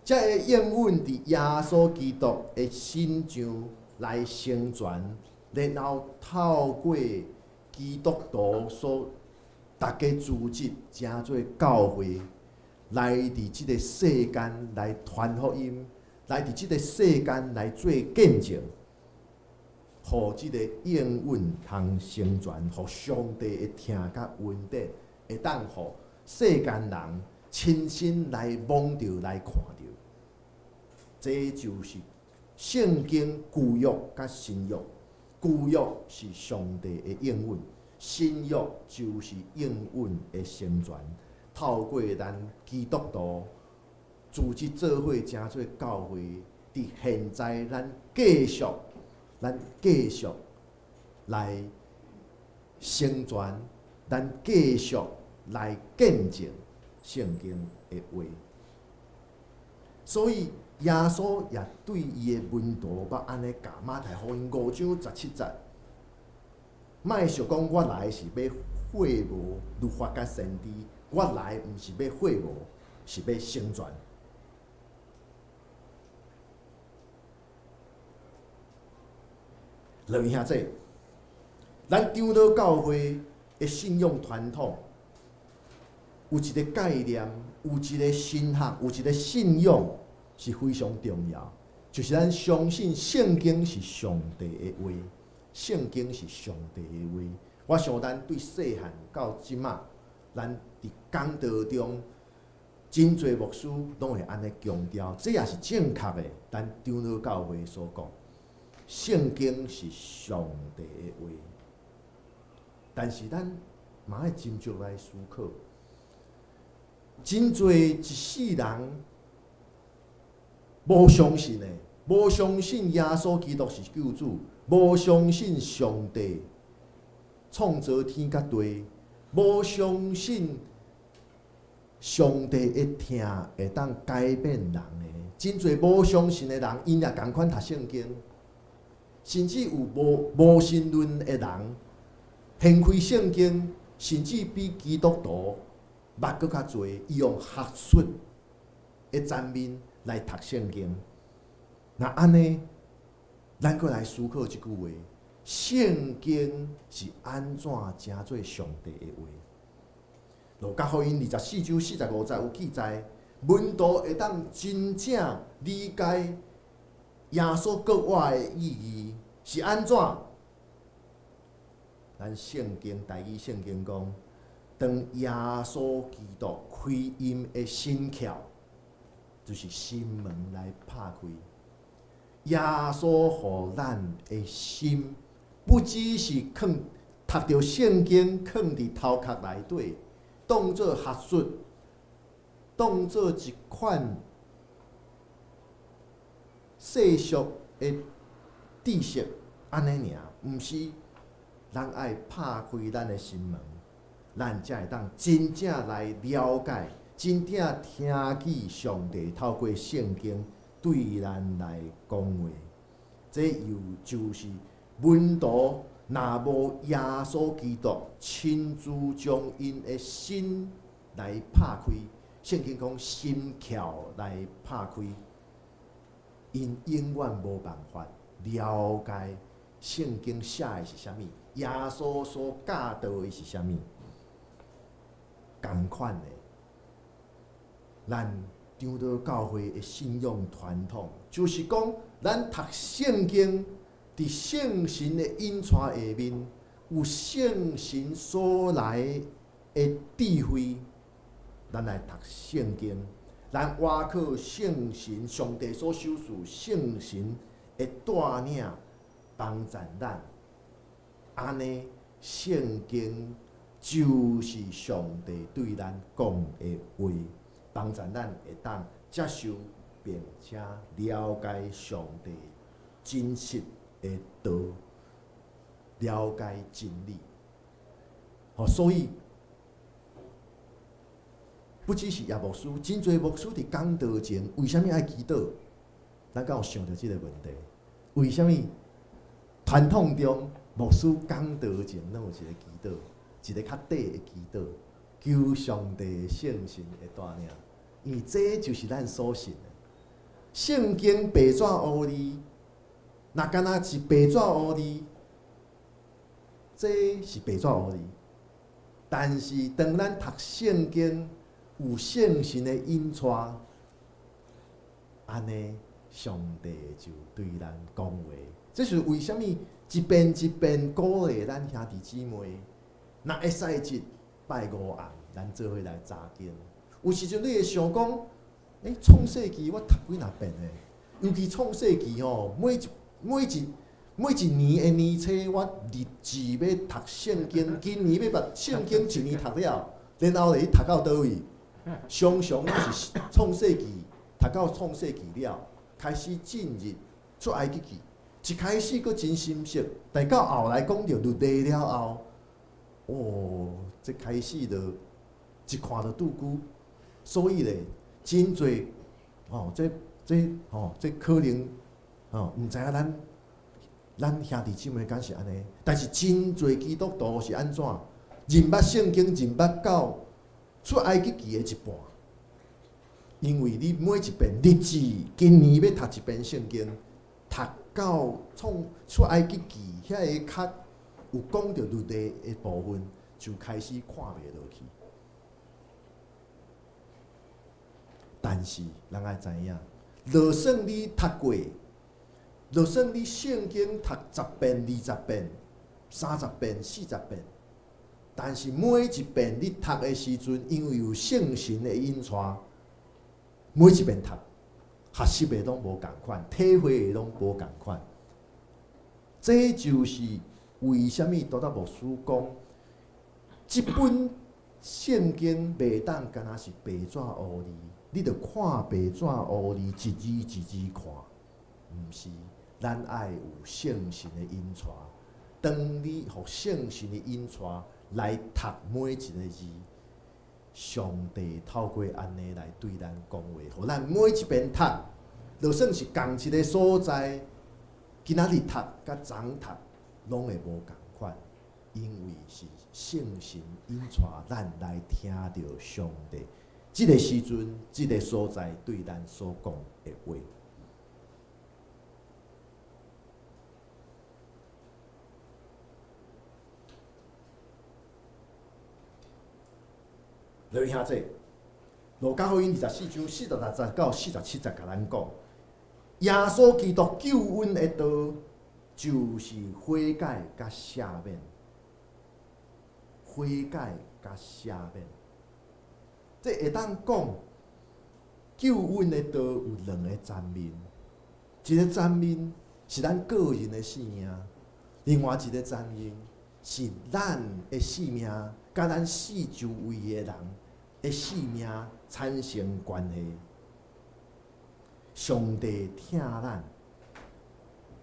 這个應允佇耶穌基督的身上來成全，然後透過基督徒所逐家組織，成做教會，來佇這个世間來傳福音，來佇這个世間來做見證，予這个應允通成全，予上帝的疼佮恩典，會當予世間人親身來摸著、來看著。這就是聖經舊約佮新約。舊約是上帝的應允，新約就是應允的成全。透過咱基督徒組織做伙，成做教會，佇現在咱繼續來成全，咱繼續來見證聖經的話。所以耶穌也對伊的門徒捌按呢教，馬太福音5章17節，莫想講我來是欲廢無律法佮先知，我來毋是欲廢無，是欲成全。各位兄弟，咱長老教會的信仰傳統有一個概念，有一個神學，有一個信仰是非常重要，就是咱相信聖經是上帝的話，聖經是上帝的話。我想咱對細漢到這馬，咱佇講道中，真濟牧師攏會按呢強調，這也是正確的。咱長老教會所講，聖經是上帝的話，但是咱嘛愛斟酌來思考，真濟一世人無相信的，無相信耶穌基督是救主，無相信上帝創造天佮地，無相信上帝的疼會當改變人的，真濟無相信的人，𪜶也仝款讀聖經，甚至有無神論的人，掀開聖經，甚至比基督徒捌閣較濟，伊用學術的層面來讀聖經。若按呢，咱閣來思考這句話：聖經是按怎成做上帝的話？路加福音24章45節有記載，門徒會當真正理解耶穌閣活的意義是按怎？咱聖經台語聖經講，當耶穌基督開𪜶的心竅，就是心門來拍開。耶穌予咱的心，不只是囥讀著聖經，囥佇頭殼內底，當做學術，當做一款世俗的知識，按呢爾，毋是，咱愛拍開咱的心門，咱才會當真正來了解，真正聽見上帝透過聖經對咱來講話。這又就是門徒若無耶穌基督親自將𪜶的心來拍開，聖經講心竅來拍開，𪜶永遠無辦法了解聖經寫的是啥物，耶穌所教導的是啥物。仝款的，咱長老教會的信仰傳統，就是講咱讀聖經，佇聖神的引帶下面，有聖神所來的智慧，咱來讀聖經，咱倚靠聖神，上帝所賞賜聖神的帶領幫助咱，按呢聖經就是上帝對咱講的話，幫助咱會當接受並且了解上帝真實的道，了解真理。吼，所以不只是葉牧師，真濟牧師佇講道前，為啥物愛祈禱？咱敢有想著這個問題？為啥物傳統中牧師講道前攏有一個祈禱，一個較短的祈禱，求上帝聖神的帶領？因為這就是咱所信的。聖經白紙烏字，若敢若是白紙烏字，這是白紙烏字。但是當咱讀聖經，有聖神的引帶，按呢，上帝就對咱講話。這是為啥物一遍一遍鼓勵咱兄弟姊妹，若會使一拜五暗，咱做伙來查經。有時陣你會想講，創世記我讀幾若遍的，尤其創世記吼，每一年的年初，我立志欲讀聖經，今年欲把聖經一年讀了，然後咧讀到佗位？常常攏是創世記讀到創世記了，開始進入出埃及記。一開始閣真深色，但到後來講著律例了後，哦，這開始就一看就拄久。所以咧，真濟吼，這這吼，這可能吼，毋知影咱兄弟姊妹敢是按呢？但是真濟基督徒是按怎？認捌聖經，認捌到出埃及記的一半，因為你每一遍立志，今年欲讀一遍聖經，讀到創出埃及記遐个較有講著律例的部分，就開始看袂落去。但是，咱愛知影，就算你讀過，就算你聖經讀十遍、二十遍、三十遍、四十遍，但是每一遍你讀的時陣，因為有聖神的引帶，每一遍讀，學習的攏無仝款，體會的攏無仝款。這就是為啥物多達牧師講，這本聖經袂當敢若是白紙烏字，你著看白紙烏字，一字一字看，毋是，咱愛有聖神的引帶。當你予聖神的引帶來讀每一个字，上帝透過按呢來對咱講話，予咱每一遍讀，就算是仝一个所在，今仔日讀佮昨讀攏會無仝款，因為是聖神引帶咱來聽著上帝。這个時陣，這个所在對咱所講的話。來兄弟，路加福音二十四章四十六節到四十七節，共咱講，耶穌基督救恩的道，就是悔改佮赦免，悔改佮赦免。這會當講救恩的道有兩个層面，一个層面是咱個人的性命，另外一个層面是咱的性命佮咱四周圍的人的性命產生關係。上帝疼咱，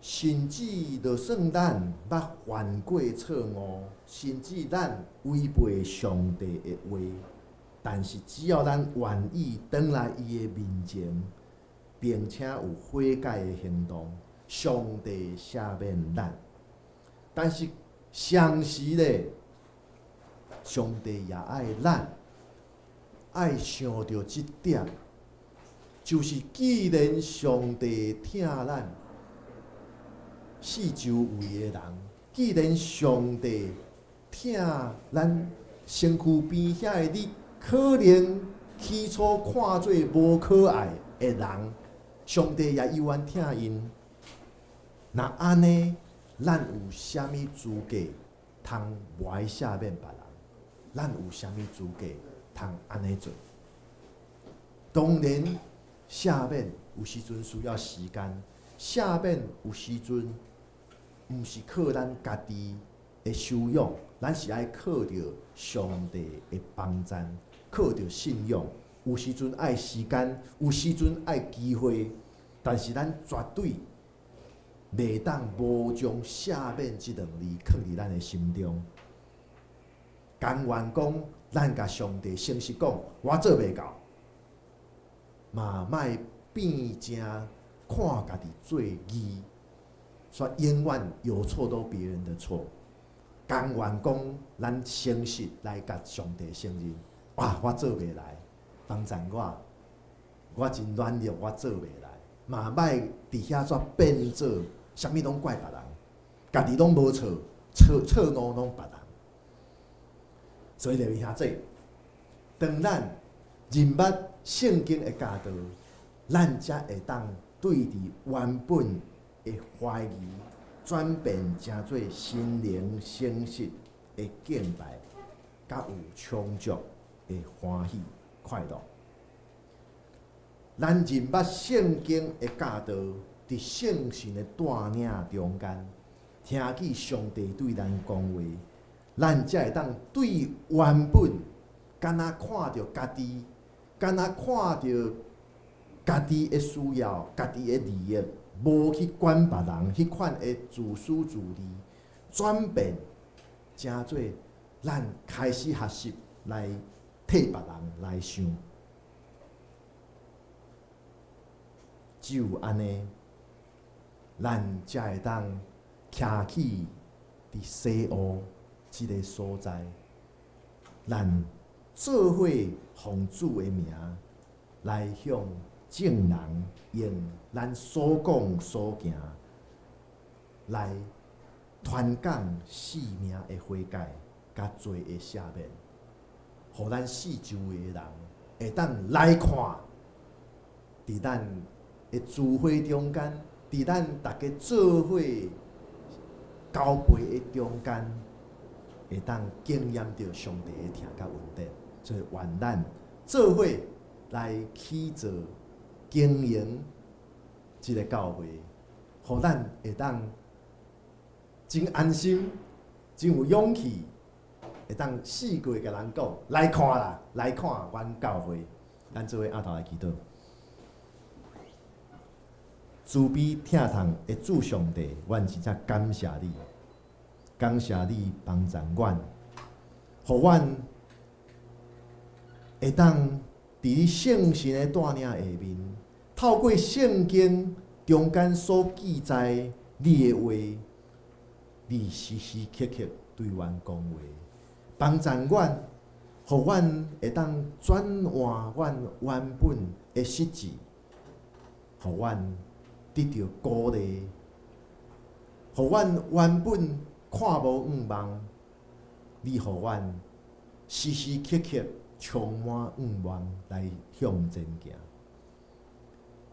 甚至就算咱捌犯過錯誤，甚至咱違背上帝的話，但是只要咱願意轉來伊的面前，並且有悔改的行動，上帝赦免咱。但是同時咧，上帝也愛咱，愛想著這點，就是既然上帝疼咱四周圍的人，既然上帝疼咱身軀邊遐的你，可能起初看做無可愛的人，上帝也猶原疼𪜶。若按呢，咱有啥物資格通無愛赦免別人？咱有啥物資格通按呢做？當然，赦免有時陣需要時間，赦免有時陣毋是靠咱家己的修養，咱是愛靠著上帝的幫贊，靠著信仰有時陣愛時間，有時陣愛機會，但是咱絕對袂當無將赦免這兩字囥佇咱的心中。甘願講，咱共上帝誠實講，我做袂到，嘛莫變成看家己做義，說永遠有錯都別人的錯。甘願講，咱誠實來共上帝承認，哇，我做袂來，幫贊我，我真軟弱，我做袂來，嘛莫佇遐煞變做啥物攏怪別人，家己攏無錯，錯錯誤攏別人。所以，弟兄姊，當咱認捌聖經的教導，咱才會當對佇原本的懷疑轉變成做心靈誠實的敬拜，佮有充足的歡喜快樂。咱認捌聖經的教導，佇聖神的帶領中間，聽見上帝對咱講話，咱才會當對原本敢若看著家己，敢若看著家己的需要、家己的利益，無去管別人，彼款的自私自利，轉變成做咱開始學習來替別人來想。只有按呢，咱才會當徛起佇西湖這个所在，咱做伙奉主的名來向眾人用咱所講所行來傳講生命的悔改佮罪的赦免，予咱四周圍的人會當來看，佇咱的聚會中間，佇咱逐家做伙交陪的中間，會當經驗著上帝的疼佮恩典。所以，願咱做伙來起造經營這个教會，予咱會當真安心、真有勇氣，會當四界共人講，來看啦，來看阮教會。咱做伙徛頭來祈禱。慈悲疼痛的主上帝，阮真正感謝你，感謝你幫助阮，予阮會當佇你聖神的帶領下面，透過聖經中間所記載你的話，你時時刻刻對阮講話，幫助阮，予阮會當轉換阮原本的實質，予阮得著鼓勵，予阮原本看無向望，你予阮時時刻刻充滿向望來向前行。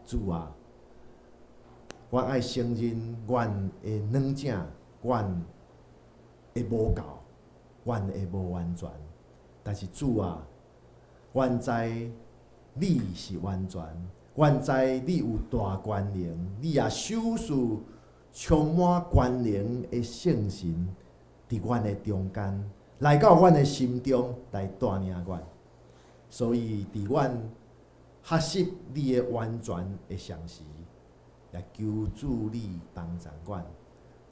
主啊，我愛承認阮的軟正，阮的無夠，阮的無完全。但是主啊，阮知你是完全，阮知你有大權能，你也賞賜充滿權能的聖神佇阮的中間，來到阮的心中來帶領阮。所以佇阮學習你的完全的同時，也求主你幫助阮，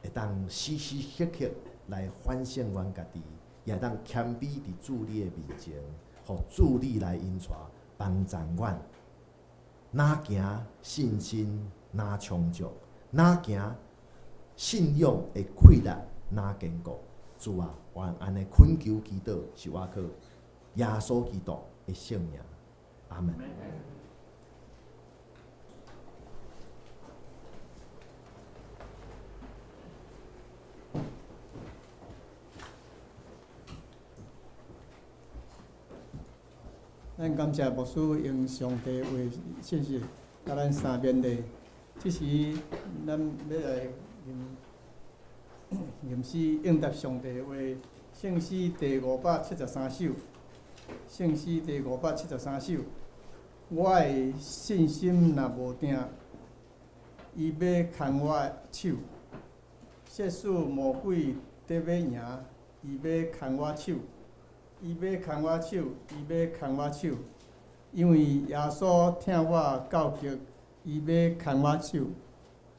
會當時時刻刻來反省阮家己，也會當謙卑佇主你的面前，予主你來引帶幫助阮。若行信心若充足，若行信仰的氣力若堅固。主啊，阮按呢懇求祈禱，是倚靠耶穌基督的聖名。阿門。咱感謝牧師用上帝話信息，共咱三遍禮。這時，咱欲來吟詩應答上帝話，聖詩第573首。聖詩第573首，我的信心若無定，伊欲牽我的手；設使魔鬼得欲贏，伊欲牽我手。伊欲牽我手，伊欲牽我手，因為耶穌疼我到極，伊欲牽我手。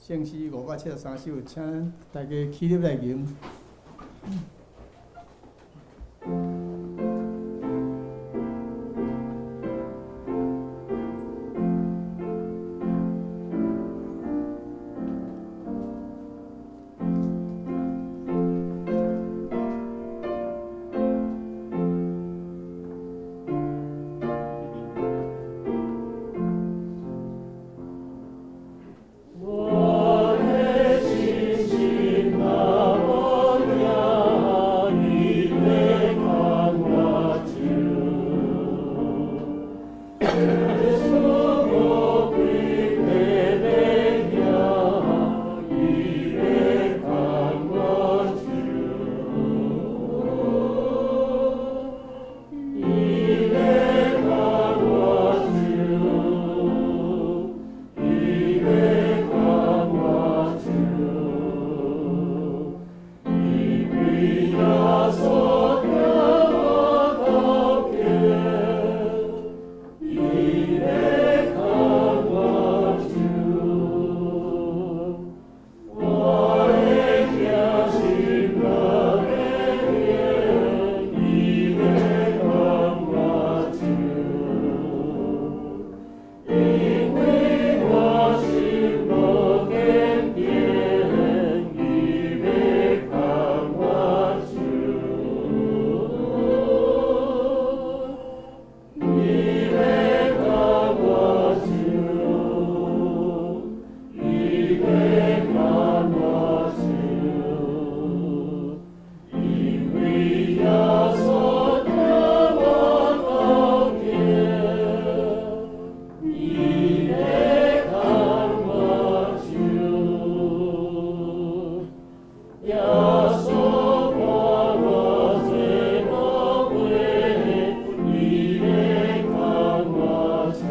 聖詩573首，請大家起立來吟。我的信心若無行，伊欲牽我手。耶穌無必得的行，伊欲牽我手。伊欲牽我手，伊欲牽我手。因為耶穌疼我到極，伊欲牽我手。我的行心若變，伊欲牽我手。因為我心無堅定，伊欲牽我手。伊欲牽我手，伊欲牽我手。因為耶穌疼我到極，伊欲牽我手。耶穌看我這寶貴，伊欲牽我手。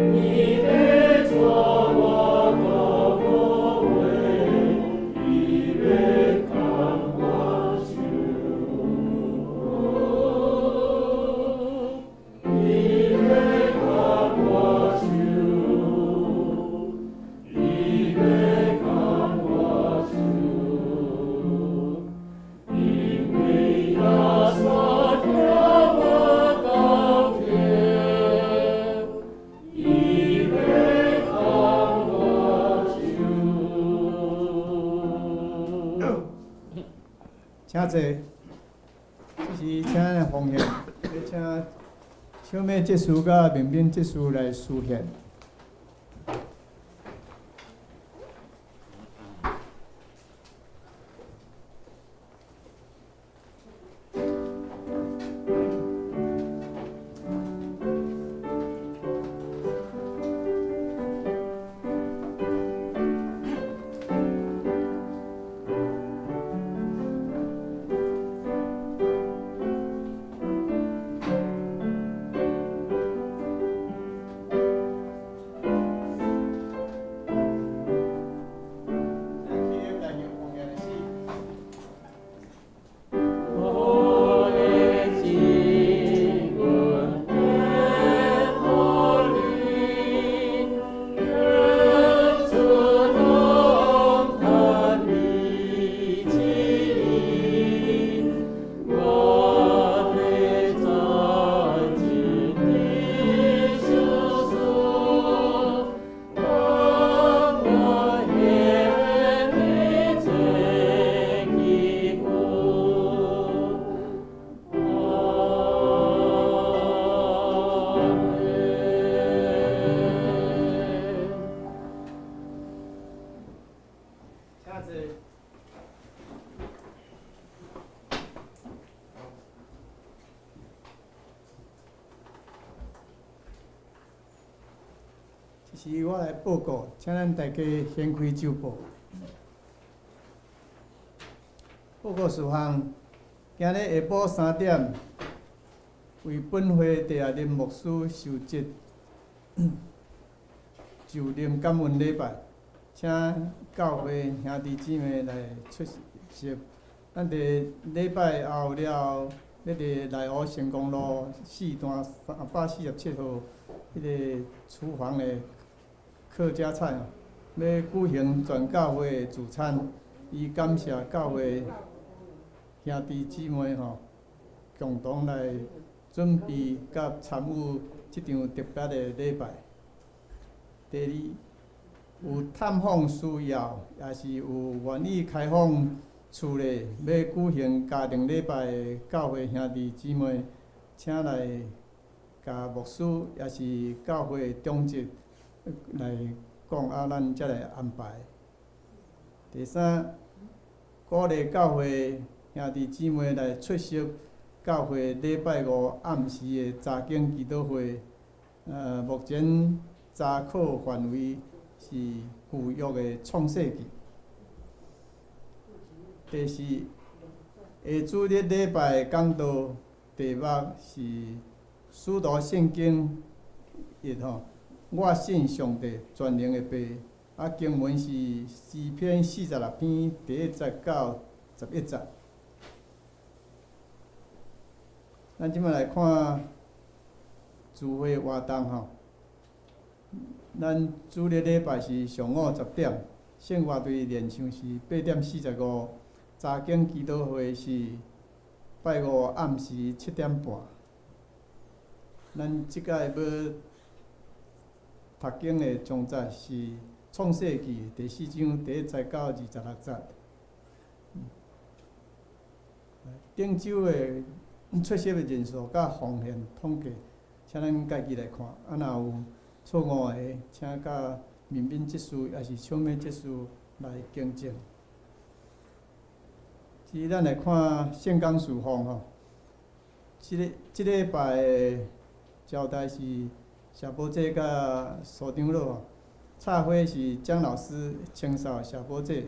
伊欲帶我到高位，伊欲牽我手。伊欲牽我手，伊欲牽我手。因為耶穌疼我到極，伊欲牽我手。請坐。這時請咱奉獻，欲請小妹執事佮明明執事來司獻。請起立來吟奉獻的詩。我的心阮的予你，日出攏趁你旨意，我欲專情的相思，當我獻你這器具。阿們。請坐。這時我來報告，請咱大家掀開週報。報告事項：今日下晡3點，為本會地下林牧師受職就任感恩禮拜，請教會兄弟姊妹來出席。咱佇禮拜後了後，欲佇內湖成功路四段347號，彼个廚房的客家菜，欲舉行全教會的聚餐，伊感謝教會兄弟姊妹吼，共同來準備佮參與這場特別的禮拜。第二，有探訪需要，抑是有願意開放厝內欲舉行家庭禮拜的教會兄弟姊妹，請來共牧師，抑是教會長執來講，啊，咱才來安排。第三，鼓勵教會兄弟姊妹來出席教會禮拜五暗時的查經祈禱會。目前查考範圍是舊約的創世記。第四，下主日禮拜講道題目是《使徒信經》一吼，我信上帝全能的父，啊，經文是詩篇46篇第一節到11節。咱這擺來看聚會活動吼，咱主日禮拜是上午10點，聖樂隊練唱是8點45，查經祈禱會是拜五暗時7點半。咱這擺欲讀經的章節是創世記第四章第一節到26節。頂週的出席的人數佮奉獻統計，請咱家己來看。啊，若有錯誤的，請佮敏敏執事抑是小美執事來更正。至於咱來看聖工事奉吼，這个這禮拜的招待是謝寶姐佮蘇長老吼，插花是江老師，清掃謝寶姐。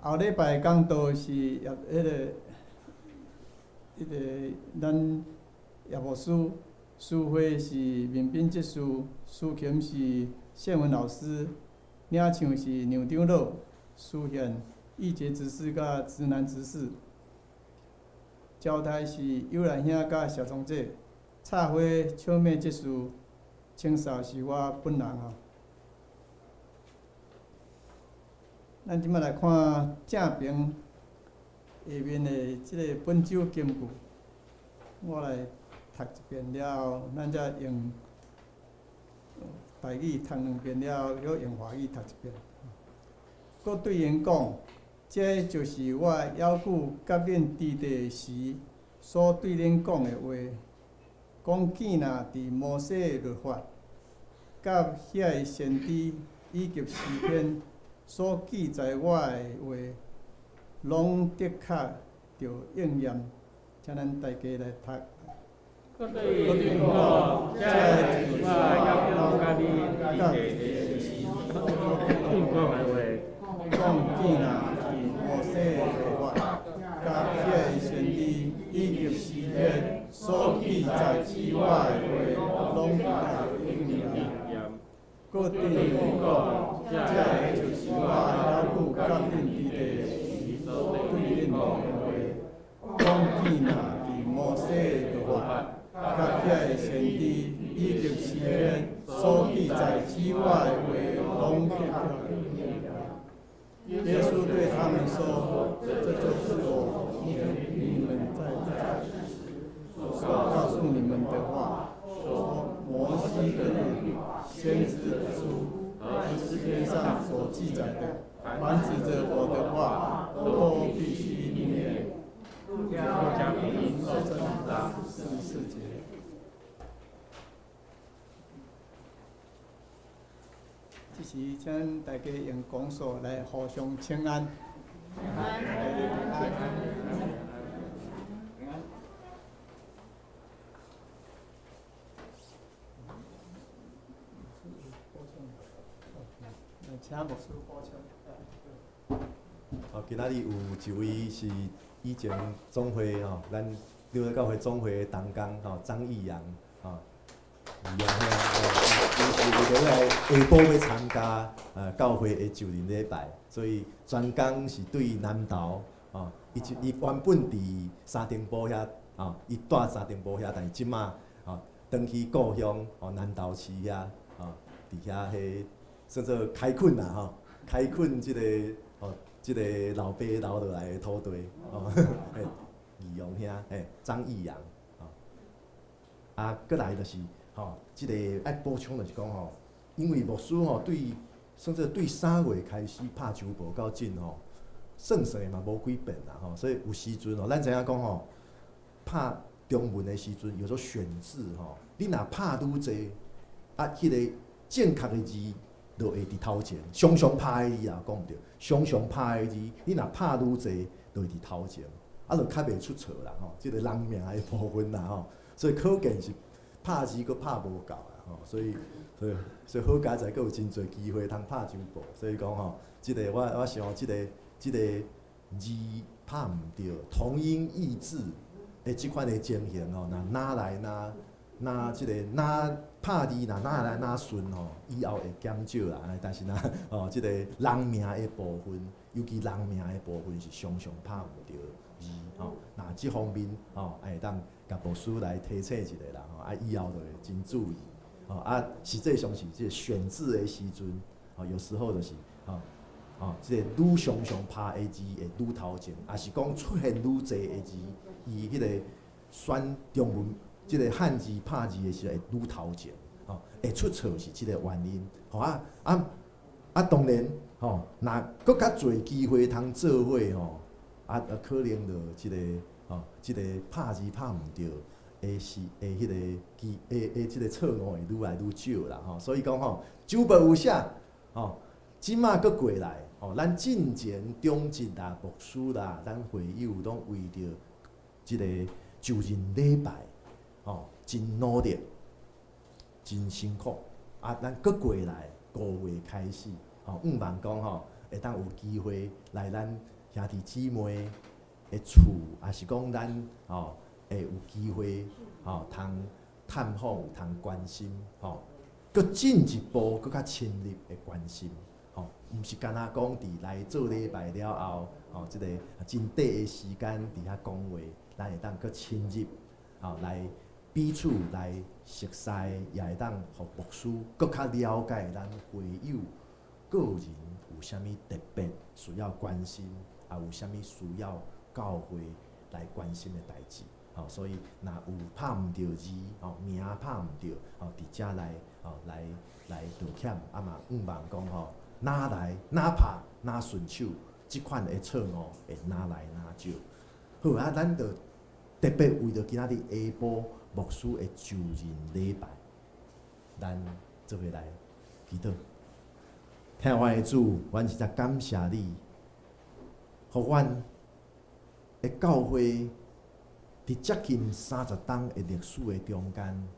後禮拜講道是葉彼个。彼个咱葉牧師，司會是民斌執事，司琴是謝文老師，領唱是梁長老，司獻義傑執事佮直男執事，招待是尤蘭兄佮謝聰姐，插花笑美執事，清掃是我本人吼。咱這擺來看正爿下面的這个本周金句，我來讀一遍了後，咱才用台語讀兩遍了後，閣用華語讀一遍。閣對𪜶講，這就是我猶舊佮恁佇地時所對恁講的話，講見若佇摩西的律法，佮遐个先知以及詩篇所記載我的話，攏的確著應驗。請咱大家來讀。閣對𪜶講，這就是我猶舊佮恁佇地時所對恁講的話。講見若佇摩西的律法，佮遐个先知以及詩篇所記載之我的話，攏的確應驗。閣對𪜶講，這就是我猶舊佮恁佇地時所對恁講的話，講見若佇摩西的律法，佮遐个先知以及詩篇所記載之我的話，攏的確應驗。耶穌對他們說：這就是我與你們在這所告訴你們的話，說摩西的律、先知的書和詩篇上所記載的，凡指著我的話，都必須應驗。路加福音2章44節。這時，請大家用拱手來互相請安。平安。平安。請牧師補充。好，今仔日有一位是以前總會吼，咱六合教會總會的同工吼，張義陽吼，義陽兄，伊是為著欲來下晡欲參加教會的就任禮拜，所以專工是對南投吼，伊就伊原本佇三重埔遐吼，伊蹛三重埔遐，但是這馬吼，轉去故鄉吼南投市遐，吼，佇遐彼算做開墾啦吼，開墾這个吼，這个老爸留落來的土地，吼，嘿，義陽兄，嘿，張義陽，吼，啊，閣來就是吼，這个愛補充就是講吼，因為牧師吼對算做對3月開始拍周報到今吼，算算的嘛無幾遍啦吼，所以有時陣吼，咱知影講吼，拍中文的時陣，有時候選字吼，你若拍愈濟，啊，彼个正確的字就會佇頭前，常常拍的字啊，講毋對，常常拍的字，你若拍愈濟，就會佇頭前，啊，就較袂出錯啦吼。這个人名的部分啦吼，所以可見是拍字閣拍無夠啦吼，所以好佳哉，閣有真濟機會通拍周報，所以講吼，這个我想這个字拍毋對，同音異字的這款的情形吼，若哪來哪哪這个哪拍字若哪來哪順吼，以後會減少啦。但是若吼，這个人名的部分，尤其人名的部分是常常拍毋對字吼。若這方面吼，會當共牧師來提醒一下啦吼，啊，以後就會真注意。吼啊，實際上是這个選字的時陣，吼，有時候就是吼，吼，這个愈常常拍的字會愈頭前，抑是講出現愈濟的字，伊彼個選中文，這个漢字拍字的時陣會愈頭前，吼，會出錯是這个原因。吼啊啊啊！當然吼，若閣較濟機會通做伙吼，啊啊，可能就這个吼，這个拍字拍毋對。會是會彼个機會會這个錯誤會愈來愈少啦吼，所以講吼，周報有寫吼，這馬閣過來吼，咱進前長執啦、牧師啦，咱會友攏為著這個就任禮拜吼，真努力、真辛苦啊！咱閣過來5月開始吼，向望講吼，會當有機會來咱兄弟姊妹的厝，抑是講咱吼，會有機會吼，通探訪、通關心吼，閣進一步、閣較深入的關心吼，毋是干焦講佇來做禮拜了後，吼，這個真短的時間佇遐講話，咱會當閣深入吼來彼此來熟似，也會當予牧師閣較了解咱會友個人有啥物特別需要關心，也有啥物需要教會來關心的代誌。吼，所以若有拍毋著字，吼名拍毋著，吼佇遮來，吼來來道歉，啊嘛向望講吼，哪來哪拍哪順手，這款的錯誤會愈來愈少。好啊，咱就特別為著今仔日下晡牧師的就任禮拜，咱做伙來祈禱。疼阮的主，阮實在感謝你，予阮的教會佇接近30冬的歷史的中間，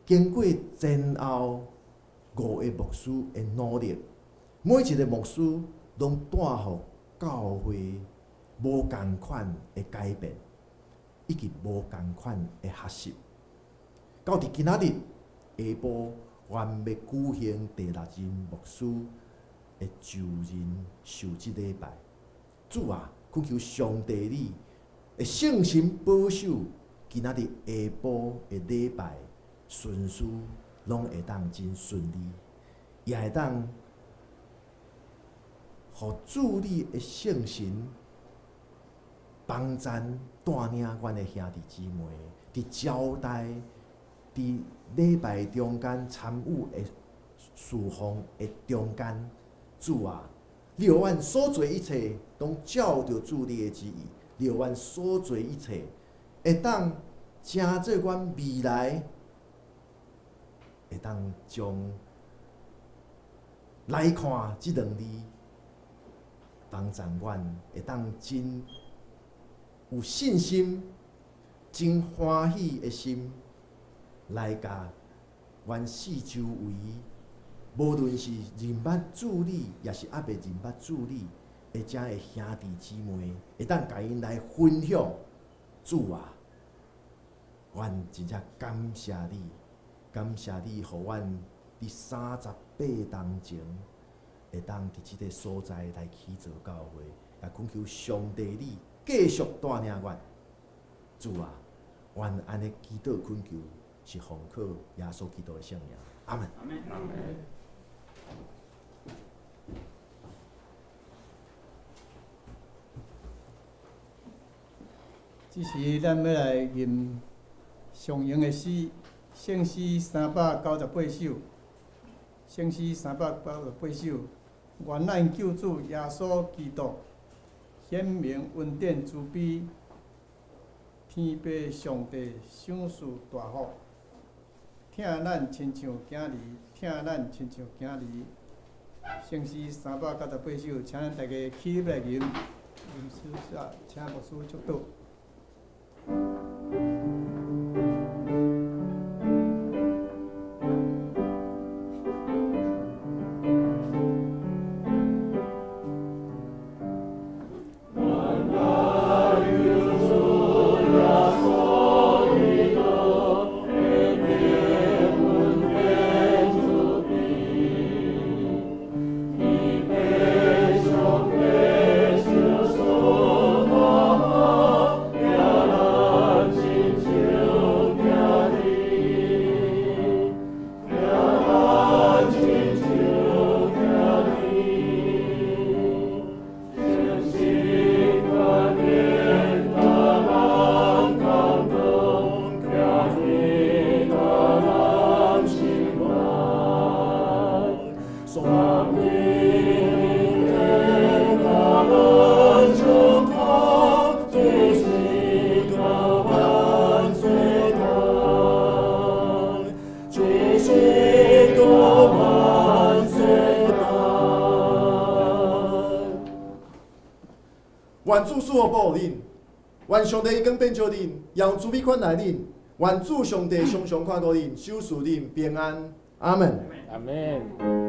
經過前後五个牧師的努力，每一个牧師攏帶予教會無仝款的改變，以及無仝款的學習。到佇今仔日下晡，阮欲舉行第六任牧師的就任受職禮拜。主啊，懇求上帝你的聖神保守，今仔日下晡的禮拜順序攏會當真順利，也會當予主你的聖神幫贊帶領阮的兄弟姊妹，佇招待、佇禮拜中間參與的事奉的中間，主啊，你予阮所做一切，攏照著主你的旨意。你予阮所做一切，會當成做阮未來，會當將來看這兩字，幫助阮會當真有信心、真歡喜的心來共阮四周圍，無論是認捌主你，抑是猶未認捌主你的遮的兄弟姊妹，會當共𪜶來分享。主啊，阮真正感謝你，感謝你，予阮佇38冬前，會當佇這个所在來起造教會，也懇求上帝你繼續帶領阮。主啊，願按呢祈禱懇求，是奉靠耶穌基督的聖名。阿門。阿門。這時，咱欲來吟上榮的詩，聖詩398首，聖詩三百九十八首。願咱救主耶穌基督顯明恩典慈悲，天父上帝賞賜大福，疼咱親像囝兒，疼咱親像囝兒。聖詩三百九十八首，請咱大家起立來吟，吟詩請牧師祝禱。願主賜福保護恁，願上帝光變照恁，用慈悲款待恁，願主上帝常常看顧恁，賞賜恁平安。阿門。阿門。